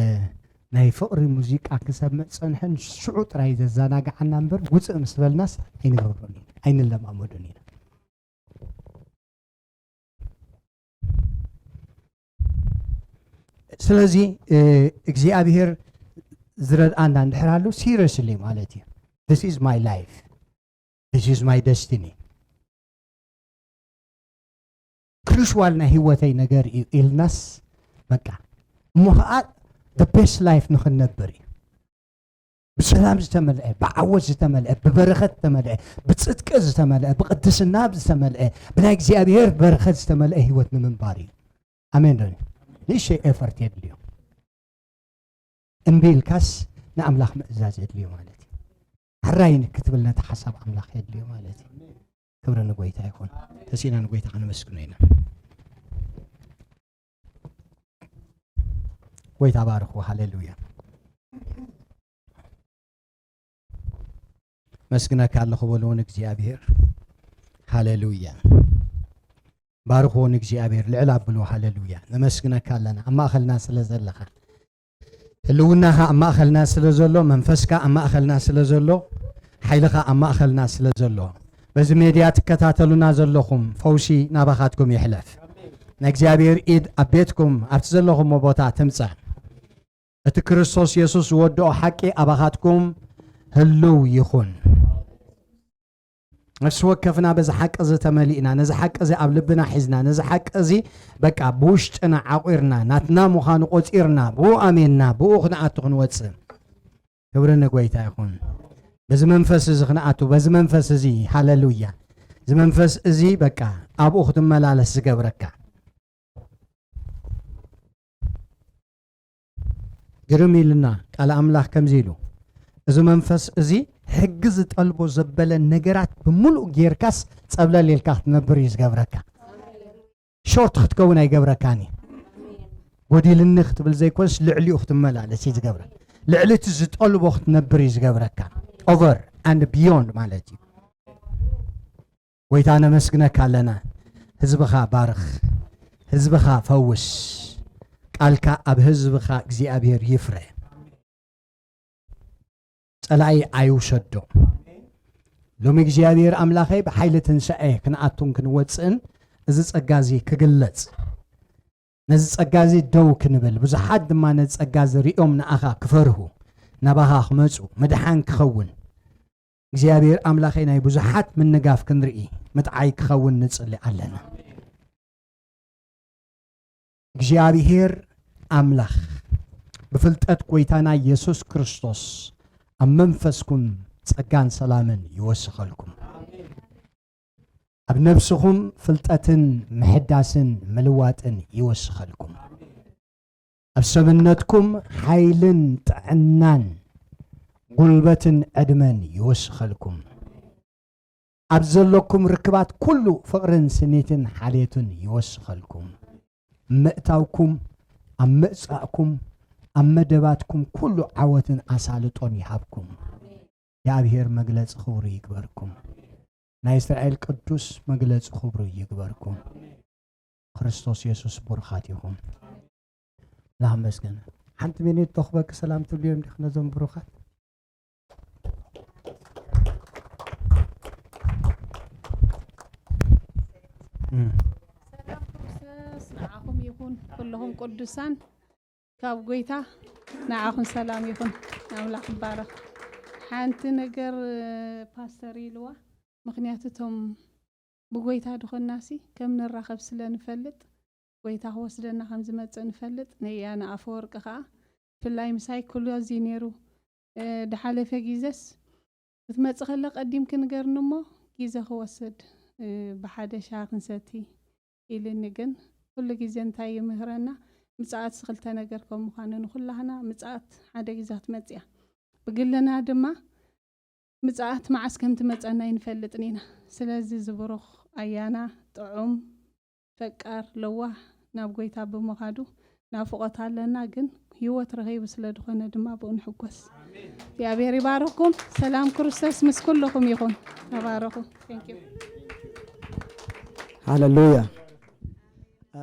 ናይ ፍቕሪ ሙዚቃ ክንሰምዕ ጸንሐን ሽዑ ጥራይ ዘዘናግዓና እምበር ውጽእ ምስ በልናስ ኣይንገብሮን ኢና፣ ኣይንለማመዶን ኢና። ስለዚ፣ እ፣ እግዚኣብሔር ዝረድኣና እንድሕር ኣሎ፣ ሲሪየስሊ ማለት እዩ። This is my life. This is my destiny. ክሩሽዋል ናይ ህይወተይ ነገር እዩ ኢልናስ፣ በቃ፣ እሞ ኸዓ the best life ንኽንነብር እዩ። ብሰላም ዝተመልአ፣ ብዓወት ዝተመልአ፣ ብበረኸት ዝተመልአ፣ ብጽድቂ ዝተመልአ፣ ብቕድስና ዝተመልአ፣ ብናይ እግዚኣብሔር በረኸት ዝተመልአ ህይወት ንምንባር እዩ። ኣሜን ዶ? ንእሽተይ ኤፈርት የድልዮ። እምቢ ኢልካስ ንኣምላኽ ምእዛዝ የድልዮ ማለት እዩ። ሕራይ ክትብል ነቲ ሓሳብ ኣምላኽ የድልዮ ማለት እዩ። ክብሪ ንጎይታ ይኹን። ተሲእና ንጎይታ ከነመስግኖ ኢና። ጎይታ ባርኹ። ሃሌሉያ። መስግነካ ኣለኹ በልዎ ንእግዚኣብሔር። ሃሌሉያ። ባርኽዎ ንእግዚኣብሔር፣ ልዕል ኣብልዎ። ሃሌሉያ። ነመስግነካ ኣለና ኣብ ማእኸልና ስለ ዘለኻ። ህልውናኻ ኣብ ማእኸልና ስለ ዘሎ፣ መንፈስካ ኣብ ማእኸልና ስለ ዘሎ፣ ሓይልኻ ኣብ ማእኸልና ስለ ዘሎ፣ በዚ ሜድያ ትከታተሉና ዘለኹም፣ ፈውሲ ናባኻትኩም ይሕለፍ። ናይ እግዚኣብሔር ኢድ ኣብ ቤትኩም፣ ኣብቲ ዘለኹምዎ ቦታ ትምጻእ። እቲ ክርስቶስ የሱስ ዝወድኦ ሓቂ ኣባኻትኩም ህልው ይኹን። ነፍሲ ወከፍና በዚ ሓቂ እዚ ተመሊእና፣ ነዚ ሓቂ እዚ ኣብ ልብና ሒዝና፣ ነዚ ሓቂ እዚ በቃ ብውሽጥና ዓቑርና፣ ናትና ምዃኑ ቆጺርና፣ ብኡ ኣሜንና፣ ብኡ ክንኣቱ ክንወጽእ። ክብሪ ንጎይታ ይኹን። በዚ መንፈስ እዚ ክንኣቱ፣ በዚ መንፈስ እዚ፣ ሃሌሉያ። እዚ መንፈስ እዚ በቃ ኣብኡ ክትመላለስ ዝገብረካ። ግርም ኢልና ቃል ኣምላኽ ከምዚ ኢሉ፣ እዚ መንፈስ እዚ ሕጊ ዝጠልቦ ዘበለ ነገራት ብምሉእ ጌርካስ ጸብለል ኢልካ ክትነብር እዩ ዝገብረካ። ሾርት ክትከውን ኣይገብረካን እዩ። ጎዲልኒ ክትብል ዘይኮንስ ልዕሊኡ ክትመላለስ እዩ ዝገብረካ። ልዕሊ እቲ ዝጠልቦ ክትነብር እዩ ዝገብረካ። ኦቨር ኣንድ ቢዮንድ ማለት እዩ። ጎይታ ነመስግነካ ኣለና። ህዝብኻ ባርኽ፣ ህዝብኻ ፈውስ፣ ቃልካ ኣብ ህዝብኻ እግዚኣብሔር ይፍረ። ጸላኢ ኣይውሰዶ። ሎሚ እግዚኣብሔር ኣምላኸይ ብሓይሊ ትንሳኤ ክንኣቱን ክንወፅእን እዚ ጸጋ እዚ ክግለጽ፣ ነዚ ጸጋ እዚ ደው ክንብል፣ ብዙሓት ድማ ነዚ ጸጋ እዚ ሪኦም ንኣኻ ክፈርሁ፣ ናባኻ ክመጹ፣ ምድሓን ክኸውን፣ እግዚኣብሔር ኣምላኸይ ናይ ብዙሓት ምንጋፍ ክንርኢ፣ ምጥዓይ ክኸውን ንጽሊ ኣለና። እግዚኣብሔር ኣምላኽ ብፍልጠት ጐይታና የሱስ ክርስቶስ ኣብ መንፈስኩም ጸጋን ሰላምን ይወስኸልኩም። ኣብ ነብስኹም ፍልጠትን ምሕዳስን ምልዋጥን ይወስኸልኩም። ኣብ ሰብነትኩም ሓይልን ጥዕናን ጉልበትን ዕድመን ይወስኸልኩም። ኣብ ዘለኩም ርክባት ኩሉ ፍቕርን ስኒትን ሓልየትን ይወስኸልኩም። ምእታውኩም፣ ኣብ ምእጻእኩም፣ ኣብ መደባትኩም ኩሉ ዓወትን ኣሳልጦን ይሃብኩም። እግዚኣብሔር መግለጺ ክብሩ ይግበርኩም። ናይ እስራኤል ቅዱስ መግለጺ ክብሩ ይግበርኩም። ክርስቶስ የሱስ ብሩኻት ኢኹም። ላመስገን። ሓንቲ ሚኒት ተኽበቂ ሰላም ትብልዮም ዲኽ ነዞም ብሩኻት? እም። ሰላም ክርስቶስ ንዓኹም ይኹን፣ ኩለኹም ቅዱሳን ካብ ጐይታ ንዓኹም ሰላም ይኹን። ኣምላኽ ይባረኽ። ሓንቲ ነገር ፓስተር ኢልዋ፣ ምኽንያቱ እቶም ብጐይታ ድኾናሲ ከም ንራኸብ ስለ ንፈልጥ፣ ጐይታ ክወስደና ከም ዝመጽእ ንፈልጥ። ነያ ንኣፈወርቂ ኸኣ ብፍላይ ምሳይ ኩሉ እዚ ነይሩ። እ፣ ድሓለፈ ግዜስ ክትመጽእ ከላ ቀዲምኪ ንገርኒ እሞ ግዜ ክወስድ፣ እ፣ ብሓደ ሻሂ ክንሰቲ ኢልኒ። ግን ኩሉ ግዜ እንታይ ይምህረና? ምጽኣትሲ ክልተ ነገር ከም ምዃኑ ንኹላህና ምጽኣት ሓደ ግዜ ክትመጽእ እያ። ብግልና ድማ ምጽኣት መዓስ ከም ትመጸና ኣይንፈልጥን ኢና። ስለዚ ዝብሩኽ ኣያና ጥዑም ፈቃር ለዋህ ናብ ጐይታ ብምኻዱ ናፍቖት ኣለና፣ ግን ህይወት ረኺቡ ስለ ዝኾነ ድማ ብኡ ንሕጎስ። እግዚኣብሔር ይባርኽኩም። ሰላም ክርስቶስ ምስ ኩልኹም ይኹን። ተባረኹ። Thank you። ሃሌሉያ። እ፣